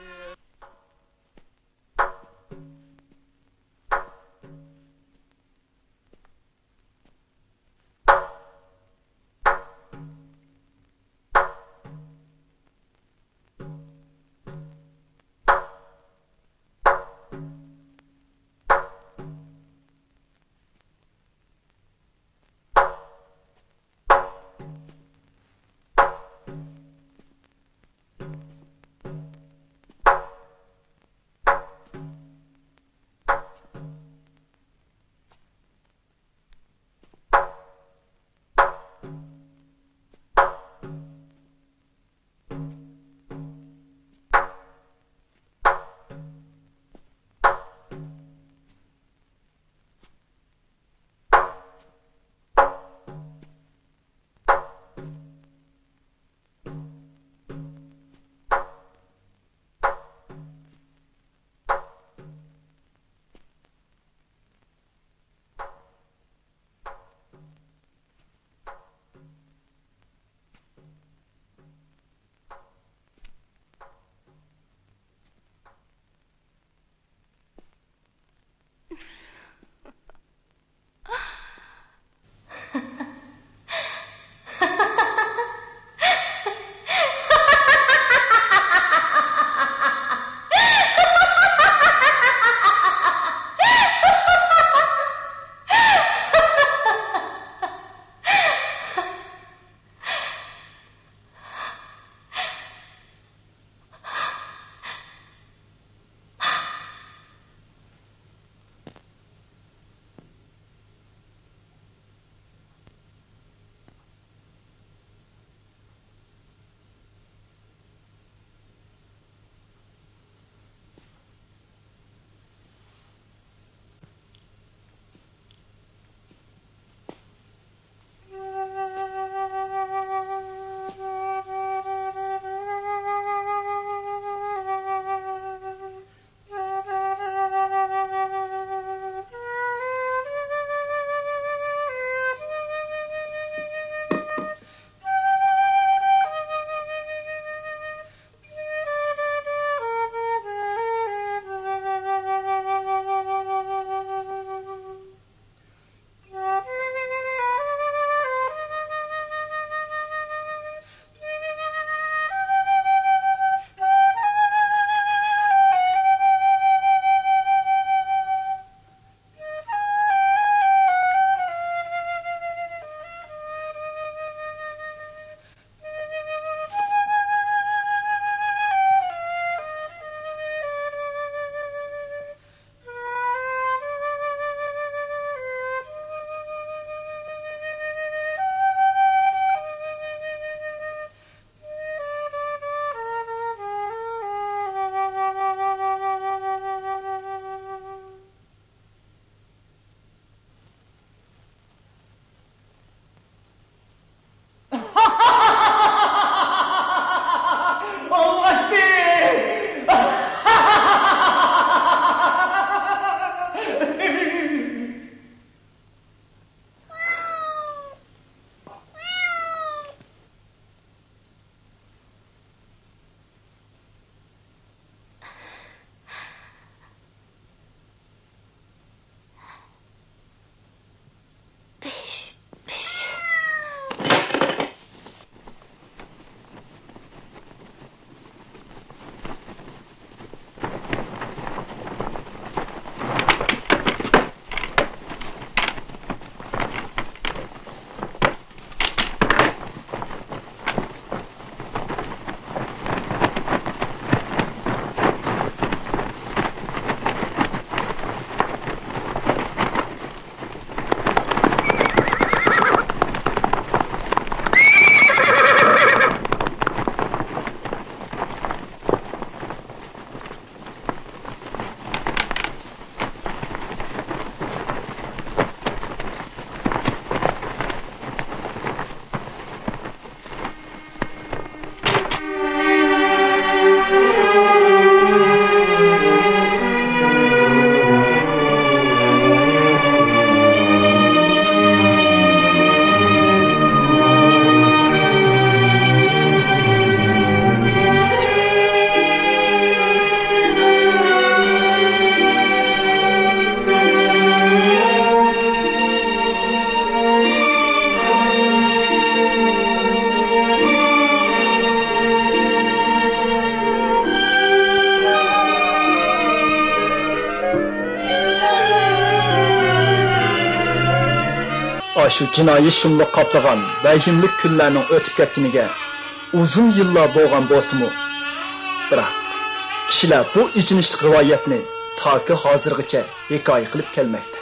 شۇ جىنايى شۇملۇق قاپلىغان ۋەھىملىك كۈنلەرنىڭ ئۆتۈپ كەتكىنىگە ئۇزۇن يىللار بولغان بولسىمۇ، بىراق كىشىلەر بۇ ئېچىنىشلىق رىۋايەتنى تاكى ھازىرغىچە ھېكايە قىلىپ كەلمەكتە.